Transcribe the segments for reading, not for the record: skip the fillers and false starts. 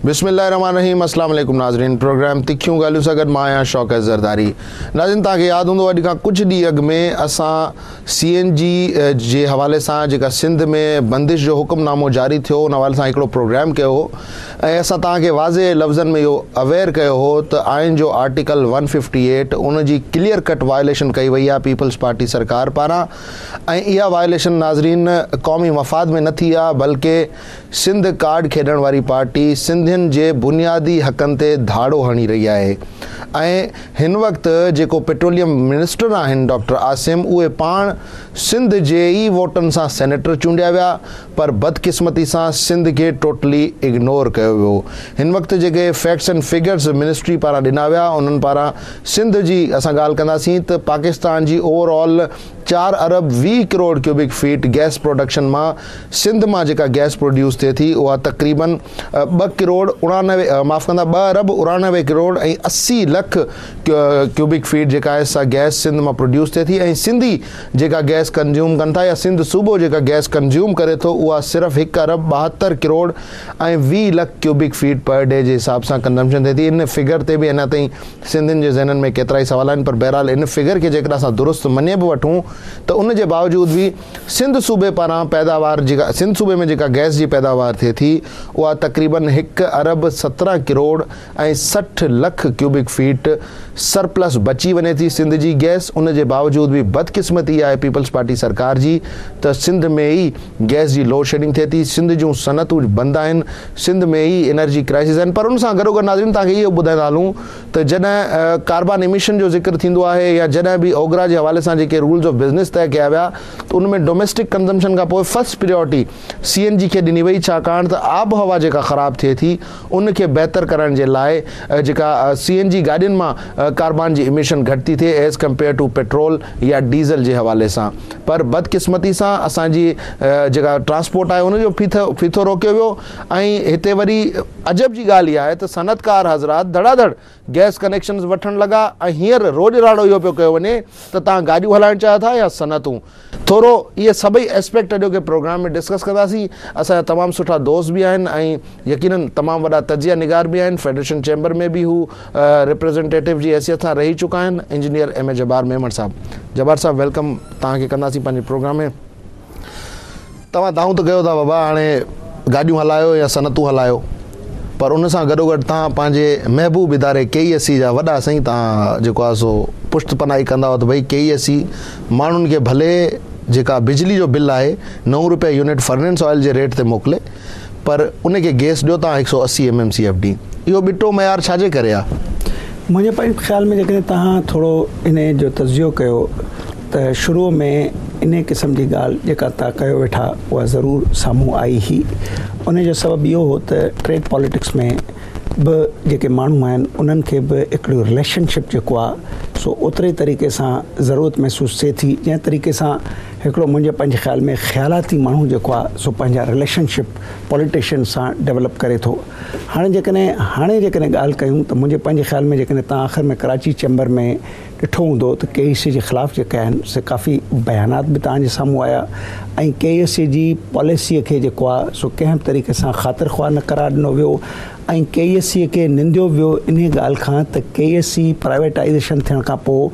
بسم الله الرحمن الرحيم اسلام عليڪم ناظرين پروگرام تکيون ڳالهيون سان گڏ مان آهيان شوڪت زرداري ناظرين توهان کي ياد هوندو اڄ کان ڪجهه ڏينهن اڳ ۾ اسان سي اين جي جي حوالي سان جيڪا سنڌ ۾ بندش جو حڪم نامو جاري ٿيو ان حوالي سان هڪڙو پروگرام ڪيو هو ۽ اسان توهان کي واضح لفظن ۾ اهو اويئر ڪيو هو ته آئين جو آرٽيڪل 158 ان جي ڪليئر ڪٽ وائليشن ڪئي وئي آهي پيپلز پارٽي سرڪار پاران ۽ اها وائليشن ناظرين قومي مفاد ۾ نه ٿي آهي بلڪه سنڌ ڪارڊ کيڏڻ واري پارٽي سنڌين جي بنيادي حقن تي ڌاڙو هڻي رهي آهي ۽ هن وقت جيڪو پيٽروليم منسٽر آهن ڊاڪٽر عاصم اهي پاڻ سنڌ جي ئي ووٽن سان سينيٽر چونڊيا ويا پر بدقسمتي سان سنڌ کي ٽوٽلي اگنور ڪيو ويو هن وقت جيڪي فيڪٽس اينڊ فگرز منسٽري پاران ڏنا ويا انهن پاران سنڌ جي اسان ڳالهه ڪنداسين ته پاڪستان جي اوور آل چار ارب 20 crore cubic feet gas production مان سنڌ مان جيڪا گئس پروڊيوس ٿئي ٿي اها تقريبن 2 ڪروڙ 99 معاف ڪندا 2 ارب 99 ڪروڙ ۽ 80 لک ڪيوبڪ فيٽ جيڪا آهي سا گئس سنڌ مان پروڊيوس ٿئي ٿي ۽ سنڌي جيڪا گئس ڪنزيوم ڪن ٿا يا سنڌ صوبو جيڪا گئس ڪنزيوم ڪري ٿو اها صرف 1 ارب 72 ڪروڙ ۽ 20 لک ڪيوبڪ فيٽ پر ڊي جي حساب سان ڪنزمپشن ٿئي ٿي. ان فگر تي به اڃا تائين سنڌين جي ذهنن ۾ ڪيترائي سوال آهن پر بهرحال ان فگر کي جيڪڏهن اسان درست مڃي به وٺون ته ان جي باوجود به سنڌ صوبي پاران پيداوار جيڪا سنڌ صوبي ۾ جيڪا گئس جي پيداوار ٿئي ٿي اها تقريبن 1 ارب 17 crore ۽ 60 lakh cubic feet surplus بچي وڃي ٿي سنڌ جي گئس ان جي باوجود به بدقسمتي آهي پيپلز پارٽي سرڪار جي ته سنڌ ۾ ئي گئس جي لوڊ شيڊنگ ٿئي ٿي سنڌ جون صنعتون بند آهن سنڌ ۾ ئي انرجي ڪرائسس آهن پر ان سان گڏوگڏ ناظرين توهان کي اهو ٻڌائيندا هلون ته جڏهن ڪاربان ايميشن جو ذڪر ٿيندو آهي يا جڏهن به اوگرا جي حوالي سان جيڪي رولز آف بزنس طئي ڪيا ويا ته ان ۾ ڊوميسٽڪ ڪنزمپشن کان پوء فرسٽ پريورٽي سي اين جي کي ڏني وئي ڇاڪاڻ ته آبهوا جيڪا خراب ٿئي ٿي ان کي بهتر ڪرڻ جي لاء جيڪا سي اين جي گاڏين مان ڪاربان جي ايميشن گهٽ ٿي ٿئي ايز ڪمپيئر ٽو پيٽرول يا ڊيزل جي حوالي سان پر بدقسمتي سان اسان جي جيڪا ٽرانسپورٽ آهي ان جو ڦيٿو روڪيو ويو ۽ هتي وري عجب جي ڳالهه اها آهي ته صنعتڪار حضرات ڌڙا ڌڙ گئس ڪنيڪشنز وٺڻ لڳا ۽ هينئر روڄ راڙو اهو پيو ڪيو وڃي ته توهان گاڏيون هلائڻ چاهيو ٿا يا صنعتون. ٿورو اهي سڀئي اسپيڪٽ اڄوڪي پروگرام ۾ ڊسڪس ڪنداسين. اسان جا تمام سٺا دوست به آهن ۽ يقينن تمام وڏا تجزيه نگار به آهن. فيڊريشن چيمبر ۾ به هو ريپريزنٽيٽو جي حيثيت سان رهي چڪا آهن. Engineer M A Jabbar Memon صاحب. جبار صاحب welcome توهان کي ڪنداسين پنهنجي پروگرام ۾. توهان دانهون ته ڪيو ٿا بابا هاڻي گاڏيون هلايو يا صنعتون هلايو پر ان سان گڏوگڏ توهان پنهنجي محبوب اداري ڪي اي سي جا وڏا سائين توهان جيڪو آهي سو پشت پناهي ڪندا هئا ته ڀئي ڪي اي سي ماڻهن کي ڀلي جيڪا بجلي جو بل آهي 9 روپيا يونٽ فرننس آئل جي ريٽ تي موڪلي پر ان کي گئس ڏيو توهان 180 M M C F D اهو ٻٽو معيار ڇا جي ڪري آهي؟ منهنجي پنهنجي خيال ۾ جيڪڏهن توهان ٿورو انهي جو تجزيو ڪيو ته شروع ۾ انهي قسم جي ڳالهه جيڪا توهان ڪيو ويٺا اها ضرور سامهون آئي هئي. انهي جو سبب اهو هو ته ٽريڊ پاليٽڪس ۾ به جيڪي ماڻهو آهن انهن کي به هڪڙو رليشن شپ جيڪو آهي سو اوتري طريقي سان ضرورت محسوس ٿئي ٿي جنهن طريقي سان هڪڙو منهنجي پنهنجي خيال ۾ خيالاتي ماڻهو جيڪو آهي سو پنهنجا رليشن شپ پاليٽيشن سان ڊولپ ڪري ٿو. هاڻي جيڪڏهن هاڻي جيڪڏهن ڳالهه ڪيون ته منهنجي پنهنجي خيال ۾ جيڪڏهن توهان آخر ۾ ڪراچي چيمبر ۾ ڏٺو هوندو ته ڪي اي سي جي خلاف جيڪي آهن سي ڪافي بيانات به توهان جي سامهون آيا ۽ ڪي اي سي جي پاليسيء کي جيڪو آهي سو ڪنهن به طريقي سان خاطر خواهه نه قرار ڏنو ويو ۽ ڪي اي سي کي ننديو ويو انهي ڳالهه کان ته ڪي اي سي پرائيويٽائيزيشن ٿيڻ کان پوء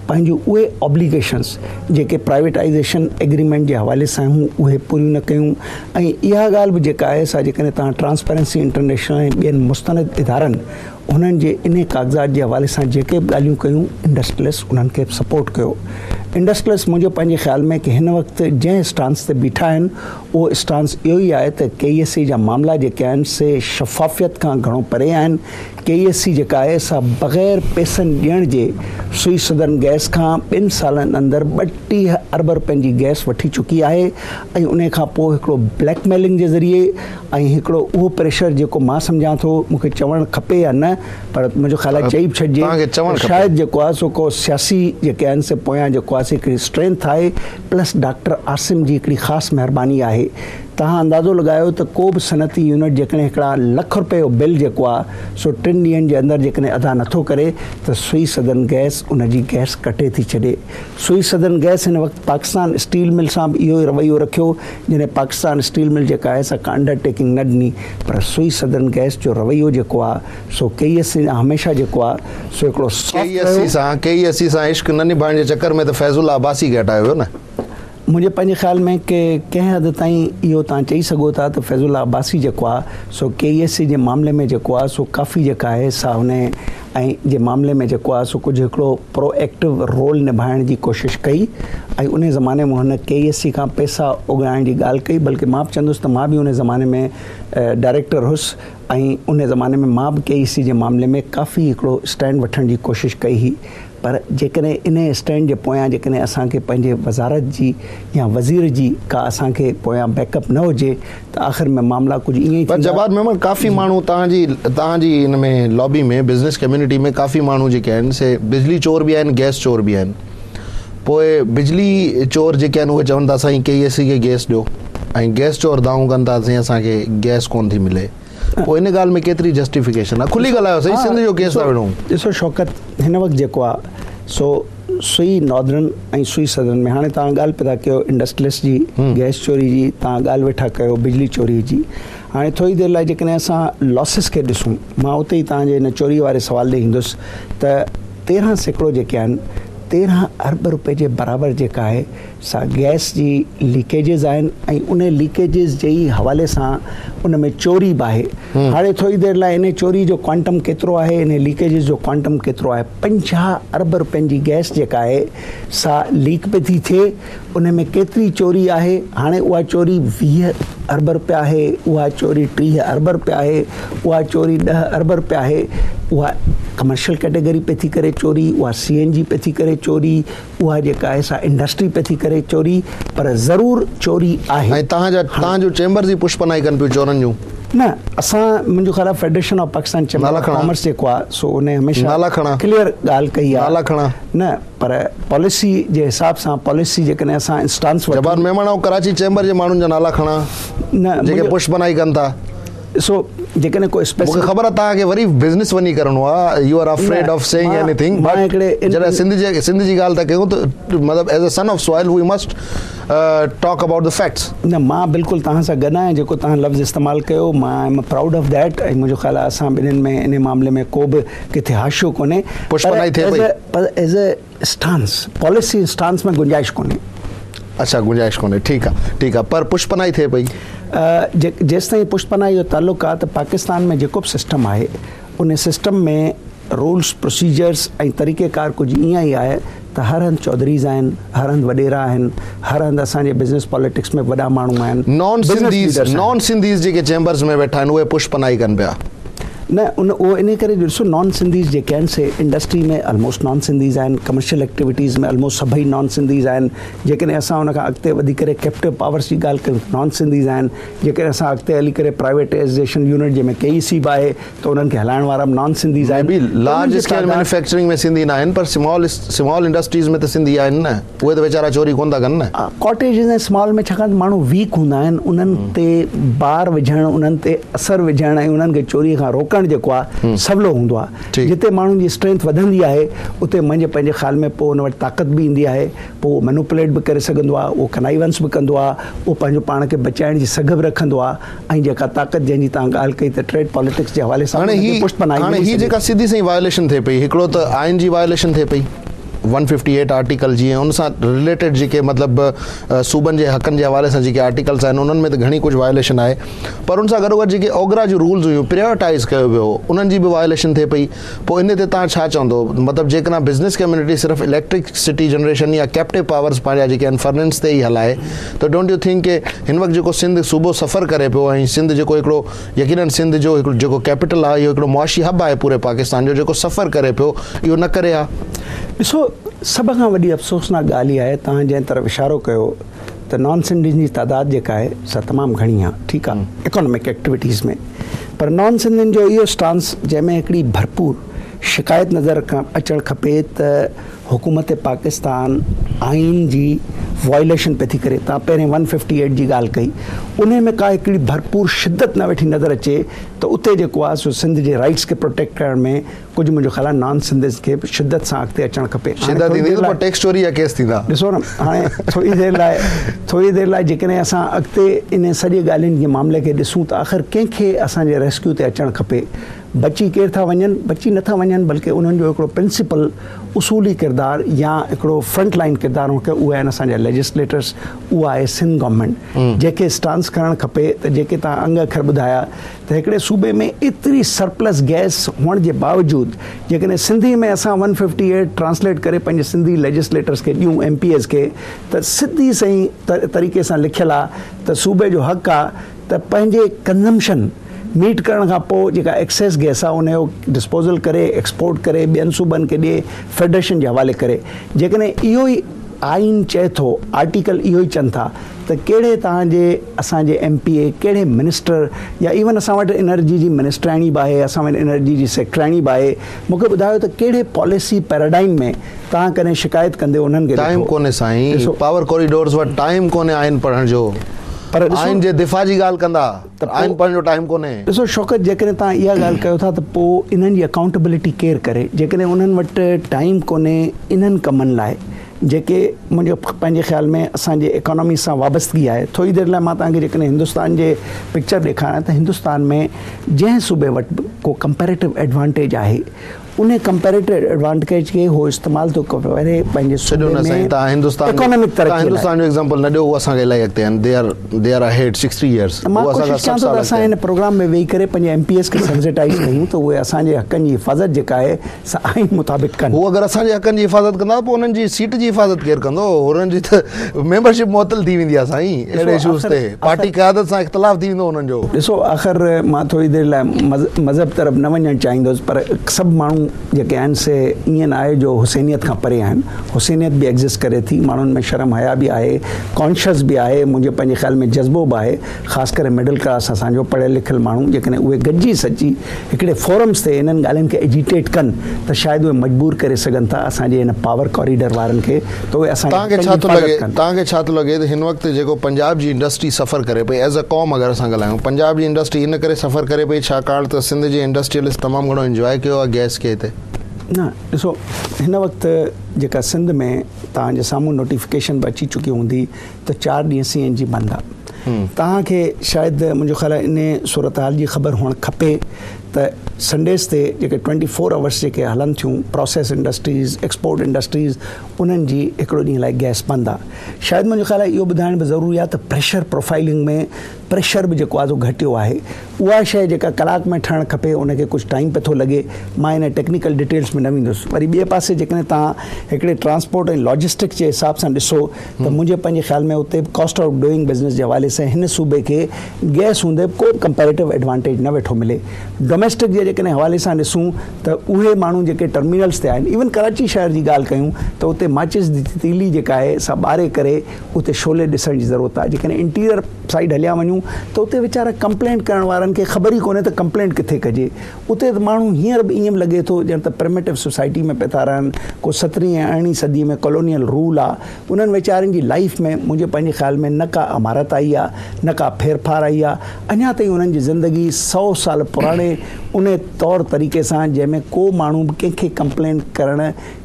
پنهنجون اهي آبليگيشنس جيڪي پرائيويٽائيزيشن ايگريمينٽ جي حوالي سان هيون اهي پوريون نه ڪيون ۽ اها ڳالهه به جيڪا آهي سا جيڪڏهن توهان ٽرانسپيرنسي انٽرنيشنل ۽ ٻين مستند ادارن انهن جي انهي ڪاغذات جي حوالي سان جيڪي به ڳالهيون ڪيون انڊسٽريلسٽ انهن کي به سپورٽ ڪيو. انڊسٽريلسٽ منهنجو پنهنجي خيال ۾ ڪي هن وقت جنهن اسٽانس تي بيٺا آهن اهو اسٽانس اهو ئي آهي ته ڪي اي سي جا معاملا جيڪي آهن سي شفافيت کان گهڻو پري آهن. ڪي اي سي جيڪا آهي سا بغير پئسن ڏيڻ جي سوئي سدرن گئس کان ٻن سالن اندر 32 ارب رپين جي گئس وٺي چڪي آهي ۽ انهي کان پوء هڪڙو بليڪ ميلنگ جي ذريعي ۽ هڪڙو اهو پريشر جيڪو مان سمجهان ٿو مون کي چوڻ کپي يا نه پر منهنجو خيال آهي چئي به ڇڏجي توهان کي چوڻ ته کپي. شايد جيڪو آهي سو ڪو سياسي جيڪي آهن سي پويان جيڪو آهي سي هڪڙي اسٽرينٿ آهي پلس ڊاڪٽر عاصم جي هڪڙي خاص مهرباني آهي. توهان اندازو لڳايو ته ڪو به صنعتي يونٽ جيڪڏهن هڪڙا لک رپئي جو بل جيڪو آهي سو ٽن ڏينهن جي اندر جيڪڏهن ادا نٿو ڪري ته سوئي سدرن گئس ان جي گئس ڪٽي ٿي ڇڏي. سوئي سدرن گئس هن وقت پاڪستان اسٽيل مل سان به اهو ئي رويو رکيو جڏهن پاڪستان اسٽيل مل جيڪا آهي سا ڪا انڊر ٽيڪنگ نه ڏني پر سوئي سدرن گئس جو رويو جيڪو آهي سو ڪي ايس سي هميشه جيڪو آهي سو هڪڙو سافٽ رهيو. ڪي اي سي سان عشق نه نڀائڻ جي چڪر ۾ ته فيض الله عباسي کي هٽايو ويو نه. منهنجي پنهنجي خيال ۾ ڪي ڪنهن حد تائين اهو توهان چئي سگهو ٿا ته فيض الله عباسي جيڪو آهي سو ڪي اي سي جي معاملي ۾ جيڪو آهي سو ڪافي جيڪا آهي سا هن ۽ جي معاملي ۾ جيڪو آهي سو ڪجهه هڪڙو پرو ايڪٽو رول نڀائڻ جي ڪوشش ڪئي ۽ انهي زماني ۾ هن ڪي اي سي کان پئسا اوڳڙائڻ جي ڳالهه ڪئي بلڪه مان به چوندس ته مان به انهي زماني ۾ ڊائريڪٽر هيس ۽ انهي زماني ۾ مان به ڪي اي سي جي معاملي ۾ ڪافي هڪڙو اسٽينڊ وٺڻ جي ڪوشش ڪئي هئي پر جيڪڏهن انهي اسٽينڊ جي پويان جيڪڏهن اسان کي پنهنجي وزارت جي يا وزير جي ڪا اسان کي پويان بيڪ اپ نه هجي ته آخر ۾ معاملا ڪجهه ائين ئي پر ٿيندا. جبار ميمڻ ڪافي ماڻهو توهان جي توهان جي ان ۾ لابي ۾ بزنس ڪميونٽي ۾ ڪافي ماڻهو جيڪي آهن سي بجلي چور به آهن گئس چور به آهن پوء بجلي چور جيڪي آهن اهي چون ٿا سائين ڪي اي سي کي گئس ڏيو ۽ گئس چور دانهون ڪن ٿا سائين اسان کي گئس ڪون ٿي ملي. پوء ان ڳالهه ۾ ڪيتري جسٽيفڪيشن آ؟ کلي ڳالهايو سائين سنڌ جو ڪيس ٿا وڙهون. ڏسو شوڪت هن وقت جيڪو آ سو سوئي ناردرن ۽ سوئي سدرن ۾ هاڻي توهان ڳالهه پيا ٿا ڪيو انڊسٽريلسٽ جي گئس چوري جي توهان ڳالهه ويٺا ڪيو بجلي چوري جي هاڻي ٿوري دير لاء جيڪڏهن اسان لاسز کي ڏسون مان اتي ئي توهان جي هن چوري واري سوال ڏي ايندس ته 13% جيڪي آهن 13 ارب روپئي جي برابر جيڪا آهي سا گئس جي ليڪيجز آهن ۽ انهي ليڪيجز جي ئي حوالي سان ان ۾ چوري به آهي. هاڻي ٿوري دير لاء انهي چوري جو ڪوانٽم ڪيترو آهي، انهي ليڪيجز جو ڪوانٽم ڪيترو آهي. 50 ارب روپين جي گئس جيڪا آهي سا ليڪ پئي ٿي ٿئي، انهي ۾ ڪيتري چوري آهي، هاڻي اها چوري 20 ارب روپيا آهي، اها چوري 30 ارب روپيا آهي، اها چوري 10 ارب روپيا آهي، اها ڪمرشل ڪيٽيگري پئي ٿي ڪري چوري، اها سي اين جي پئي ٿي ڪري چوري، اها جيڪا آهي سا انڊسٽري پئي ٿي ڪري چوري پر ضرور چوري آهي. ۽ توهان جا توهان جون چيمبرز ئي پشت پناهي ڪن پيون چورن جون. نه اسان منهنجو خيال آهي federation of Pakistan chamber of commerce جيڪو آهي سو ان هميشه ڪليئر ڳالهه ڪئي آهي. نالا کڻا. نه پر پاليسي جي حساب سان پاليسي جيڪڏهن اسان انسٽانس وٺون. جبار ميمڻ آئون ڪراچي چيمبر جي ماڻهن جا نالا کڻا نه جيڪي پشت پناهي ڪن ٿا. ڏسو جيڪڏهن ڪو اسپيسفڪ مونکي خبر آهي توهان کي وري بزنس وڃي ڪرڻو آهي you are afraid of saying anything but جڏهن سنڌ جي سنڌ جي ڳالهه ٿا ڪيون ته مطلب as a son of soil we must talk about the facts. نه مان بلڪل توهان سان گڏ آهيان جيڪو توهان لفظ استعمال ڪيو مان I am proud of that ۽ منهنجو خيال آهي اسان ٻنهين ۾ انهي معاملي ۾ ڪو به ڪٿي حاشيو ڪونهي پشت پناهي ٿئي پئي پر as a stance policy stance ۾ گنجائش ڪونهي. اڇا گنجائش ڪونهي ٺيڪ آ ٺيڪ آ پر پشت پناهي ٿئي پئي. جيستائين پشت پناهي جو تعلق آ ته پاڪستان ۾ جيڪو به سسٽم آهي ان سسٽم ۾ رولس پروسيجرس ۽ طريقه ڪار ڪجهه ائين ئي آهي ته هر هنڌ چوڌريز آهن هر هنڌ وڏيرا آهن هر هنڌ اسان جي بزنس پاليٽڪس ۾ وڏا ماڻهو آهن نان سنڌيز نان سنڌيز جيڪي چيمبرز ۾ ويٺا آهن اهي پشت پناهي ڪن پيا. نه ان اهو انهي ڪري جو ڏسو نان سنڌيز جيڪي آهن سي انڊسٽري ۾ الموسٽ نان سنڌيز آهن ڪمرشل ايڪٽيوٽيز ۾ الموسٽ سڀئي نان سنڌيز آهن جيڪڏهن اسان ان کان اڳتي وڌي ڪري ڪيپٽو پاورس جي ڳالهه ڪيون ته نان سنڌيز آهن جيڪڏهن اسان اڳتي هلي ڪري پرائيويٽائيزيشن يونٽ جنهن ۾ ڪي اي سي به آهي ته انهن کي هلائڻ وارا به نان سنڌيز آهن مي بي لارج اسڪيل مينوفيڪچرنگ ۾ سنڌي نه آهن پر سمال سمال انڊسٽريز ۾ ته سنڌي آهن نه. اهي ته ويچارا چوري ڪونه ٿا ڪن نه. ڪاٽيجز ۽ سمال ۾ ڇاڪاڻ ته ماڻهو ويڪ هوندا آهن انهن تي بار وجهڻ انهن تي اثر وجهڻ ۽ انهن کي چوري کان روڪڻ جيڪو آهي سولو هوندو آهي جتي ماڻهن جي اسٽرينٿ وڌندي آهي اتي منهنجي پنهنجي خيال ۾ پوء ان وٽ طاقت به ايندي آهي پوء اهو مينوپليٽ به ڪري سگهندو آهي اهو ڪنائيونس به ڪندو آهي اهو پنهنجو پاڻ کي بچائڻ جي سگهه به رکندو آهي ۽ جيڪا طاقت جنهن جي توهان ڳالهه ڪئي ته ٽريڊ پاليٽڪس جي حوالي سان هاڻي ان کي پشت پناهي هاڻي ملي هي سگهي جيڪا سڌي سئين وائليشن ٿئي پئي هڪڙو ته آئين جي وائليشن ٿئي پئي 158 آرٽيڪل جيئن ان سان رليٽيڊ جيڪي مطلب صوبن جي حقن جي حوالي سان جيڪي آرٽيڪلس آهن انهن ۾ ته گهڻي ڪجهه وائليشن آهي پر ان سان گڏوگڏ جيڪي اوگرا جون رولز هيون پريورٽائز ڪيو ويو هو انهن جي به وائليشن ٿئي پئي پوء ان تي توهان ڇا چوندو مطلب جيڪڏهن بزنس ڪميونٽي صرف اليڪٽرڪ سٽي جنريشن يا ڪيپٽو پاورز پنهنجا جيڪي آهن فرننس تي ئي هلائي ته don't you think ڪي هن وقت جيڪو سنڌ صوبو سفر ڪري پيو ۽ سنڌ جيڪو هڪڙو يقينن سنڌ جو هڪڙو جيڪو ڪيپيٽل آهي اهو هڪڙو معاشي هب آهي پوري پاڪستان جو جيڪو سفر ڪري پيو اهو نه ڪري ها. ڏسو سڀ کان وڏي افسوسناڪ ڳالهه اها آهي توهان جنهن طرف اشارو ڪيو ته نان سنڌين جي تعداد جيڪا آهي سا تمام گهڻي آهي ٺيڪ آهي اڪانامڪ ايڪٽيوٽيز ۾ پر نان سنڌين جو اهو اسٽانس جنهن ۾ هڪڙي ڀرپور شڪايت نظر اچڻ کپي ته حڪومت پاڪستان آئين جي وائليشن پئي ٿي ڪري. توهان پهرين 158 جي ڳالهه ڪئي، انهي ۾ ڪا هڪڙي ڀرپور شدت نه ويٺي نظر اچي ته اتي جيڪو آهي سو سنڌ جي رائٽس کي پروٽيڪٽ ڪرڻ ۾ ڪجهه منهنجو خيال آهي نان سنڌيز کي به شدت سان اڳتي اچڻ کپي. هاڻي شدت ٿوري ايندي دير ته لاء پوء ٽيڪس چوري جا ڪيس ٿيندا. ڏسو نه هاڻي ٿوري دير لاء ٿوري دير لاء جيڪڏهن اسان اڳتي انهي سڄي ڳالهين جي معاملي کي ڏسون ته آخر ڪنهن کي اسان جي ريسڪيو تي اچڻ کپي. بچي ڪير ٿا وڃن؟ بچي نه ٿا وڃن بلڪه انهن جو هڪڙو پرنسپل اصولي ڪردار يا هڪڙو فرنٽ لائين ڪردار هئڻ کپي اهي آهن اسان جا ليجسليٽرس، اها آهي سنڌ گورنمينٽ جنهن کي اسٽانس کڻڻ کپي ته جيڪي توهان انگ اکر ٻڌايا ته هڪڙي صوبي ۾ ايتري سرپلس گئس هئڻ جي باوجود جيڪڏهن سنڌي ۾ اسان 158 ٽرانسليٽ ڪري پنهنجي سنڌي ليجسليٽرس کي ڏيون ايم پي ايز کي ته سڌي سئين طريقي سان لکيل آ ته صوبي جو حق آ ته پنهنجي ڪنزمپشن ميٽ ڪرڻ کان پوء جيڪا ايڪسيس گئس آ ان جو ڊسپوزل ڪري ايڪسپورٽ ڪري ٻين صوبن کي ڏئي فيڊريشن جي حوالي ڪري. جيڪڏهن اهو ئي آئين چئي ٿو آرٽيڪل اهو ئي چون ٿا ته ڪهڙي توهان جي اسان جي ايم پي اي ڪهڙي منسٽر يا ايون اسان وٽ انرجي جي منسٽرائڻي به آهي اسان وٽ انرجي جي سيڪٽرائڻي به آهي مون کي ٻڌايو ته ڪهڙي پاليسي پيراڊائم ۾ توهان ڪڏهن شڪايت ڪندي انهن کي ٽائيم ڏٺو؟ ڪونهي سائين ڏسو پاور ڪوريڊورز وٽ ٽائيم ڪونهي آئين پڙهڻ جو پر ڏسو آئين جي دفاع جي ڳالهه ڪندا ته پر آئين پوء پڙهڻ جو ٽائيم ڪونهي. ڏسو شوڪت جيڪڏهن توهان اها ڳالهه ڪيو ٿا ته پوء انهن جي اڪائونٽبلٽي ڪير ڪري جيڪڏهن انهن وٽ ٽائيم ڪونهي انهن ڪمن لاء جيڪي منهنجي پنهنجي خيال ۾ اسان جي اڪانومي سان وابستگي آهي. ٿوري دير لاء مان توهان کي جيڪڏهن هندستان جي پڪچر ڏيکاريان ته هندستان ۾ جنهن صوبي وٽ به ڪو ڪمپيريٽو ايڊوانٽيج آهي انهي ڪمپيريٽو ايڊوانٽيج کي هو استعمال ٿو ڪري پنهنجي ڇڏيو صوبي نه ۾ سائين توهان هندستان جو اڪانومڪ توهان ترقي لاء. هندستان جو ايگزامپل نه ڏيو هو اسان کان الاهي اڳتي آهن they are they are ahead 60 years ته مان هو اسان کان ڪوشش ڪيان 60 ٿو سال ته اڳتي اسان آهن. هن پروگرام ۾ ويهي ڪري پنهنجي ايم پي ايس کي سينسيٽائيز ڪيون ته اهي اسان جي حقن جي حفاظت جيڪا آهي سا آئين مطابق ڪن. هو اگر اسان جي حقن جي حفاظت ڪندا ته پوء انهن جي سيٽ جي حفاظت ڪير ڪندو؟ انهن جي ته ميمبرشپ معطل ٿي ويندي آهي سائين اهڙي ڏسو اشوز آخر تي پارٽي آخر قيادت سان اختلاف ٿي ويندو انهن جو. ڏسو آخر مان ٿوري دير لاء مذهب طرف نه وڃڻ چاهيندس پر سڀ ماڻهو جيڪي آهن سي ائين نه آهي جو حسينيت کان پري آهن. حسينيت به ايگزسٽ ڪري ٿي، ماڻهن ۾ شرم حيا به آهي، ڪانشس به آهي، منهنجي پنهنجي خيال ۾ جذبو به آهي. خاص ڪري مڊل ڪلاس اسان جو پڙهيل لکيل ماڻهو جيڪڏهن اهي گڏجي سچي هڪڙي فورمز تي انهن ڳالهين کي ايجيٽيٽ ڪن ته شايد اهي مجبور ڪري سگهن ٿا اسان جي هن پاور ڪاريڊر وارن کي ته اهي اسان جي توهان کي حقن ڇا جي ٿو حفاظت لڳي ڪن. توهان کي ڇا ٿو لڳي ته هن وقت جيڪو پنجاب جي انڊسٽري سفر ڪري پئي ايز ا قوم اگر اسان ڳالهايون پنجاب جي انڊسٽري ان ڪري سفر ڪري پئي ڇاڪاڻ ته سنڌ جي انڊسٽريلسٽ تمام گهڻو انجواء ڪيو آهي گئس کي هتي. نه ڏسو هن وقت جيڪا سنڌ ۾ توهان جي سامهون نوٽيفڪيشن به اچي چڪي هوندي ته چار ڏينهن سي اين جي بند آ. توهان کي شايد منهنجو خيال آهي انهي صورتحال جي خبر هئڻ کپي ته سنڊيز تي جيڪي ٽوئنٽي فور آورس جيڪي هلن ٿيون پراسيس انڊسٽريز ايڪسپورٽ انڊسٽريز انهن جي هڪڙو ڏينهن لاء گئس بند آ. شايد منهنجو خيال آهي اهو ٻڌائڻ به ضروري آ ته پريشر پروفائلنگ ۾ پريشر به جيڪو آ سو گهٽيو آهي. اها شيء جيڪا ڪلاڪ ۾ ٺهڻ کپي ان کي ڪجهه ٽائيم پيو ٿو لڳي. مان ان ٽيڪنيڪل ڊيٽيلز ۾ نه ويندس. وري ٻئي پاسي جيڪڏهن توهان هڪڙي ٽرانسپورٽ ۽ لاجسٽڪس جي حساب سان ڏسو ته منهنجي پنهنجي خيال ۾ اتي به ڪاسٽ آف ڊوئنگ بزنس جي حوالي سان هن صوبي کي گئس هوندي به ڪو به ڪمپيريٽو ايڊوانٽيج نه ويٺو ملي. ڊوميسٽڪ جي جيڪڏهن حوالي سان ڏسون ته اهي ماڻهو جيڪي ٽرمينلز تي آهن ايون ڪراچي شهر جي ڳالهه ڪيون ته اتي ماچس جي تيلي جيڪا آهي سا ٻاري ڪري اتي شعلي ڏسڻ جي ضرورت آهي. جيڪڏهن انٽيريئر سائيڊ هليا وڃون ته اتي ويچارا ڪمپلينٽ ڪرڻ وارن کي خبر ئي ڪونهي ته ڪمپلينٽ ڪٿي ڪجي. اتي ته ماڻهو هينئر به ائين لڳي ٿو ڄڻ ته پرميٽو سوسائٽي ۾ پيا ٿا رهن. ڪو سترهين ۽ ارڙهين صدي ۾ ڪالونيل رول آ. انهن ويچارن جي لائيف ۾ منهنجي پنهنجي خيال ۾ نه ڪا عمارت آئي آ نه ڪا ڦيرڦار آئي آ. اڃا تائين انهن جي زندگي سئو سال پراڻي انهي طور طريقي سان جنهن ۾ ڪو ماڻهو به ڪنهن کي ڪمپلينٽ ڪرڻ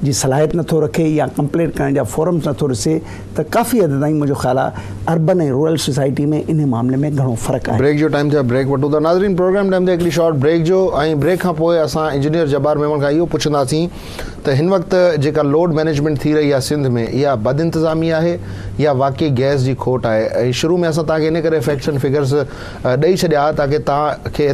جي صلاحيت نٿو رکي يا ڪمپلينٽ ڪرڻ جا فورمز نٿو ڏسي ته ڪافي حد تائين منهنجو خيال آهي اربن ۽ رورل سوسائٽي ۾ انهي معاملي ۾ گهڻو فرق آهي. بريڪ جو ٽائيم ٿيو آهي بريڪ وٺون ٿا ناظرين پروگرام ٽائيم تي هڪڙي شارٽ بريڪ جو ۽ بريڪ کان پوء اسان انجنيئر جبار ميمڻ کان اهو پڇنداسين ته هن وقت جيڪا لوڊ مئنيجمينٽ ٿي رهي آهي سنڌ ۾ اها بد انتظامي آهي يا واقعي گئس جي کوٽ آهي ۽ شروع ۾ اسان توهان کي ان ڪري فيڪٽس اينڊ فگرس ڏئي ڇڏيا تاڪه توهان کي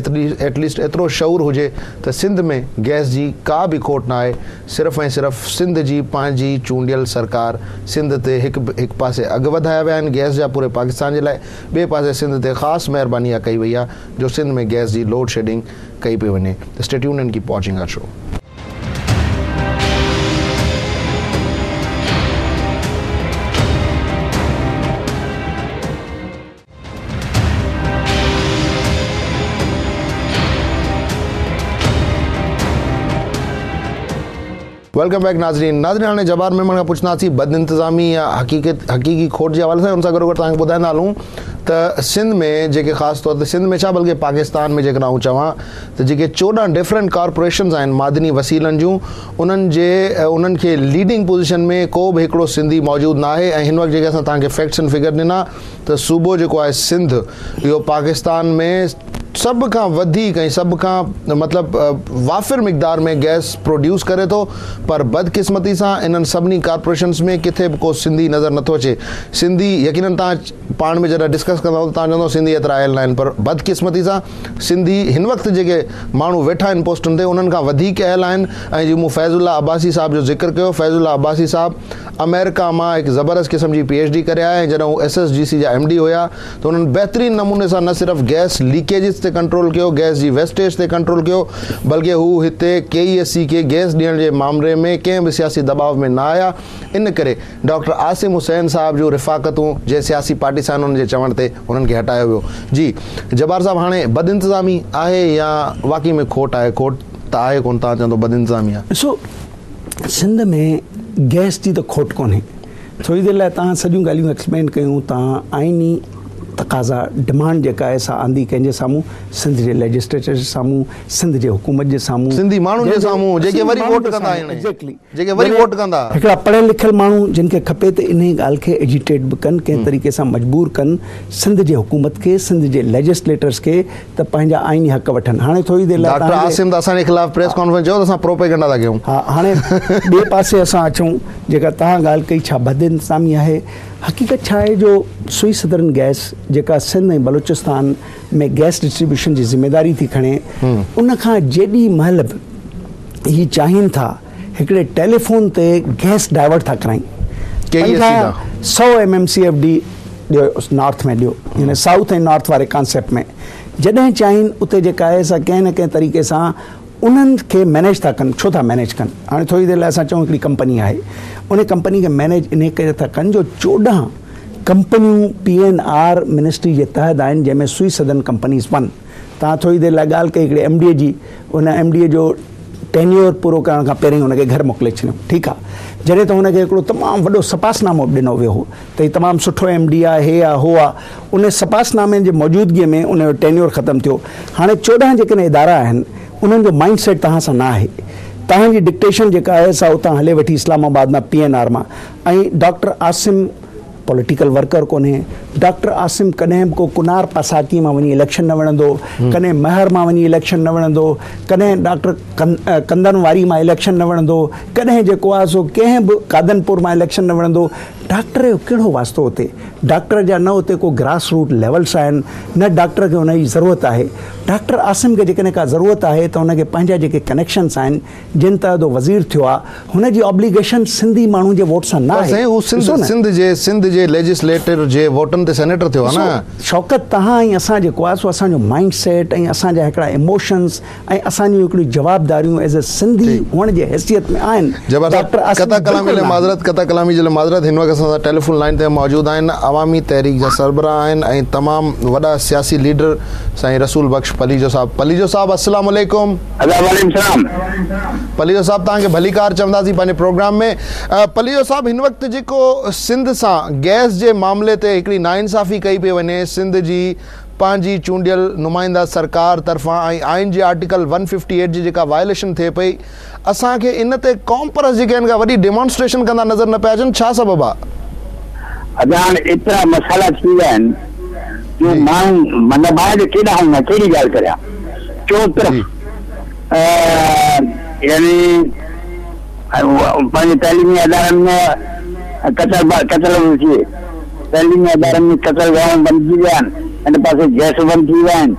ايٽ ليسٽ ايترو شعور هجي ته سنڌ ۾ گئس جي ڪا به کوٽ نه آهي صرف ۽ صرف سنڌ جي پنهنجي چونڊيل سرڪار سنڌ تي هڪ هڪ پاسي اگهه وڌايا ويا آهن گئس جا پوري پاڪستان جي لاء ٻئي پاسي سنڌ تي خاص مهرباني اها ڪئي وئي آهي جو سنڌ ۾ گئس جي لوڊ شيڊنگ ڪئي پئي وڃي stay tuned and keep watching our show. Welcome back ناظرين. ناظرين هاڻي جبار ميمڻ کان پڇنداسين بدانتظامي يا حقيقت حقيقي کوٽ جي حوالي سان ان سان گڏوگڏ توهان کي ٻڌائيندا هلون ته سنڌ ۾ جيڪي خاص طور تي سنڌ ۾ ڇا بلڪه پاڪستان ۾ جيڪڏهن آئون چوان ته جيڪي 14 ڊفرنٽ ڪارپوريشنز آهن معدني وسيلن جون انهن جي انهن کي ليڊنگ پوزيشن ۾ ڪو به هڪڙو سنڌي موجود نه آهي ۽ هن وقت جيڪي اسان توهان کي فيڪٽس اينڊ فگر ڏنا ته صوبو جيڪو آهي سنڌ اهو پاڪستان ۾ سڀ کان وڌيڪ ۽ سڀ کان مطلب وافر مقدار ۾ گئس پروڊيوس ڪري ٿو پر بدقسمتي سان انهن سڀني ڪارپوريشنز ۾ ڪٿي به ڪو سنڌي نظر نٿو اچي. سنڌي يقينن توهان پاڻ ۾ جڏهن ڊسڪس ڪندا ته توهان چوندؤ سنڌي ايترا اهل ناهن پر بدقسمتي سان سنڌي هن وقت جيڪي ماڻهو ويٺا آهن پوسٽن تي انهن کان وڌيڪ اهل آهن ۽ جي مون فيض الله عباسي صاحب جو ذڪر ڪيو فيض الله عباسي صاحب آمريڪا مان هڪ زبردست قسم جي پي ايڇ ڊي ڪري آيا ۽ جڏهن هو ايس ايس جي سي جا ايم ڊي هيا ته انهن بهترين نموني سان نه صرف گئس ليڪيجز تي ڪنٽرول ڪيو، گئس جي ويسٽيج تي ڪنٽرول ڪيو بلڪه هو هتي ڪي اي ايس سي کي گئس ڏيڻ جي مامري ۾ ڪنهن به سياسي دٻاء ۾ نه آيا ان ڪري ڊاڪٽر عاصم حسين صاحب جون رفاقتون جنهن سياسي پارٽي سان انهن جي چوڻ تي انهن کي هٽايو ويو. جي جبار صاحب هاڻي بدانتظامي آهي يا واقعي ۾ کوٽ آهي کوٽ ته آهي ڪونه توهان چوندو بدانتظامي آهي. ڏسو سنڌ ۾ گئس جي ته کوٽ ڪونهي. ٿوري دير لاء توهان سڄيون ڳالهيون ايڪسپلين ڪيون، توهان آئيني تقاضا، ڊمانڊ جيڪا آهي سا آندي ڪنهن جي سامهون؟ سنڌ جي ليجسليچر جي سامهون، سنڌ جي حڪومت جي سامهون، سنڌي ماڻهن جي سامهون جيڪي وري ووٽ ڪندا ايگزيڪٽلي جيڪي وري ووٽ ڪندا. هڪڙا پڙهيل لکيل ماڻهو جن کي کپي ته انهي ڳالهه کي ايجيٽيٽ به ڪن، ڪنهن طريقي سان مجبور ڪن سنڌ جي حڪومت کي، سنڌ جي ليجسليٽرز کي ته پنهنجا آئيني حق وٺن. هاڻي ٿوري دير لاء ڊاڪٽر عاصم ته اسان جي خلاف پريس ڪانفرنس چيو ته اسان پروپيگنڊا ٿا ڪيون. ها هاڻي ٻئي پاسي اسان اچون جيڪا توهان ڳالهه ڪئي ڇا بدانتظامي آهي؟ حقيقت ڇا آهي جو سوئي سدرن گئس جيڪا سنڌ ۽ بلوچستان ۾ گئس ڊسٽريبيوشن جي ذميواري ٿي کڻي ان کان جيڏي مهل به هي چاهين ٿا هڪڙي ٽيليفون تي گئس ڊائيورٽ ٿا ڪرائين 500 M M C F D ڏيو نارٿ ۾ ڏيو يعني سائوٿ ۽ نارٿ واري ڪانسيپٽ ۾ جڏهن چاهين اتي جيڪا آهي سا ڪنهن نه ڪنهن طريقي سان انهن کي مينيج ٿا ڪن ڇو ٿا مينيج ڪن هاڻي ٿوري دير لاء اسان چئون هڪڙي ڪمپني آهي ان ڪمپني کي مينيج انهي ڪري ٿا ڪن جو 14 ڪمپنيون پي اين آر منسٽري جي تحت آهن جنهن ۾ سوئي سدرن ڪمپنيز ون توهان ٿوري دير لاء ڳالهه ڪئي هڪڙي ايم ڊي جي ان ايم ڊي جو ٽينيور پورو ڪرڻ کان پهرين هن کي گهر موڪلي ڇڏيو ٺيڪ آهي جڏهن ته هن کي هڪڙو تمام وڏو سپاس نامو به ڏنو ويو هو ته هي تمام سٺو ايم ڊي آهي هي آهي هو آهي ان سپاس نامي جي موجودگي ۾ ان جو ٽينيور ختم ٿيو هاڻي 14 جيڪڏهن ادارا آهن انهن جو مائنڊ سيٽ توهان سان نه آهي توهان جي ڊڪٽيشن جيڪا آهي سا اتان هلي ويٺي اسلام آباد مان پي اين آر مان ۽ ڊاڪٽر عاصم پوليٽيڪل ورڪر ڪونهي ڊاڪٽر عاصم ڪڏهن به ڪو ڪنار پاساڪي مان وڃي اليڪشن نه وڙهندو ڪڏهن مهر مان وڃي اليڪشن نه وڙهندو ڪڏهن ڊاڪٽر ڪندن واري مان اليڪشن نه وڙهندو ڪڏهن جيڪو آهي سو ڪنهن به قادن پور مان اليڪشن نه وڙهندو ڊاڪٽر جو ڪهڙو واسطو اتي ڊاڪٽر جا نه اتي ڪو گراس روٽ ليولس آهن نه ڊاڪٽر کي ان جي ضرورت آهي ڊاڪٽر عاصم کي جيڪڏهن ڪا ضرورت آهي ته ان کي پنهنجا جيڪي ڪنيڪشنس آهن جن تحت هو وزير ٿيو آ هن جي آبليگيشن سنڌي ماڻهن جي ووٽ سان نه آهي. سائين هو سنڌ سنڌ جي سنڌ جي ليجسليٽر جي ووٽن تي سينيٽر ٿيو آ نه. شوڪت توهان ۽ اسان جيڪو آ سو اسان جو مائنڊ سيٽ ۽ اسان جا هڪڙا ايموشنس ۽ اسان جون هڪڙيون جوابداريون ايز اي سنڌي هئڻ جي حيثيت ۾ آهن. جبار صاحب قطع ڪلامي لاء معذرت قطع ڪلامي جي لاء معذرت هن وقت اسان سان ٽيليفون لائين تي موجود آهن عوامي تحريڪ جا سربراهه آهن ۽ تمام وڏا سياسي ليڊر سائين رسول بخش پليجو صاحب پليجو صاحب السلام عليڪم. ادا وعليڪم السلام. پليجو صاحب توهان کي ڀليڪار چونداسين پنهنجي پروگرام ۾. پليجو صاحب هن وقت جيڪو سنڌ سان گئس جي معاملي تي هڪڙي ناانصافي ڪئي پئي وڃي سنڌ جي پنهنجي چونڊيل نمائنده سرڪار طرفان ۽ آئين جي آرٽيڪل 158 جي جيڪا وائليشن ٿئي پئي اسان کي ان تي قومپرست جيڪي آهن ڪا وڏي ڊيمانسٽريشن ڪندا نظر نه پيا اچن ڇا سبب آ؟ ادا هاڻي ايترا مسئلا ٿي ويا آهن جو ماڻهو مطلب آهي ته ڪيڏانهن وڃان ڪهڙي ڳالهه ڪريان چوطرف يعني پنهنجي تعليمي ادارن ۾ قتل قتل به ٿئي تعليمي ادارن ۾ قتل گاهون بند ٿي ويا آهن هن پاسي گئس بند ٿي ويا آهن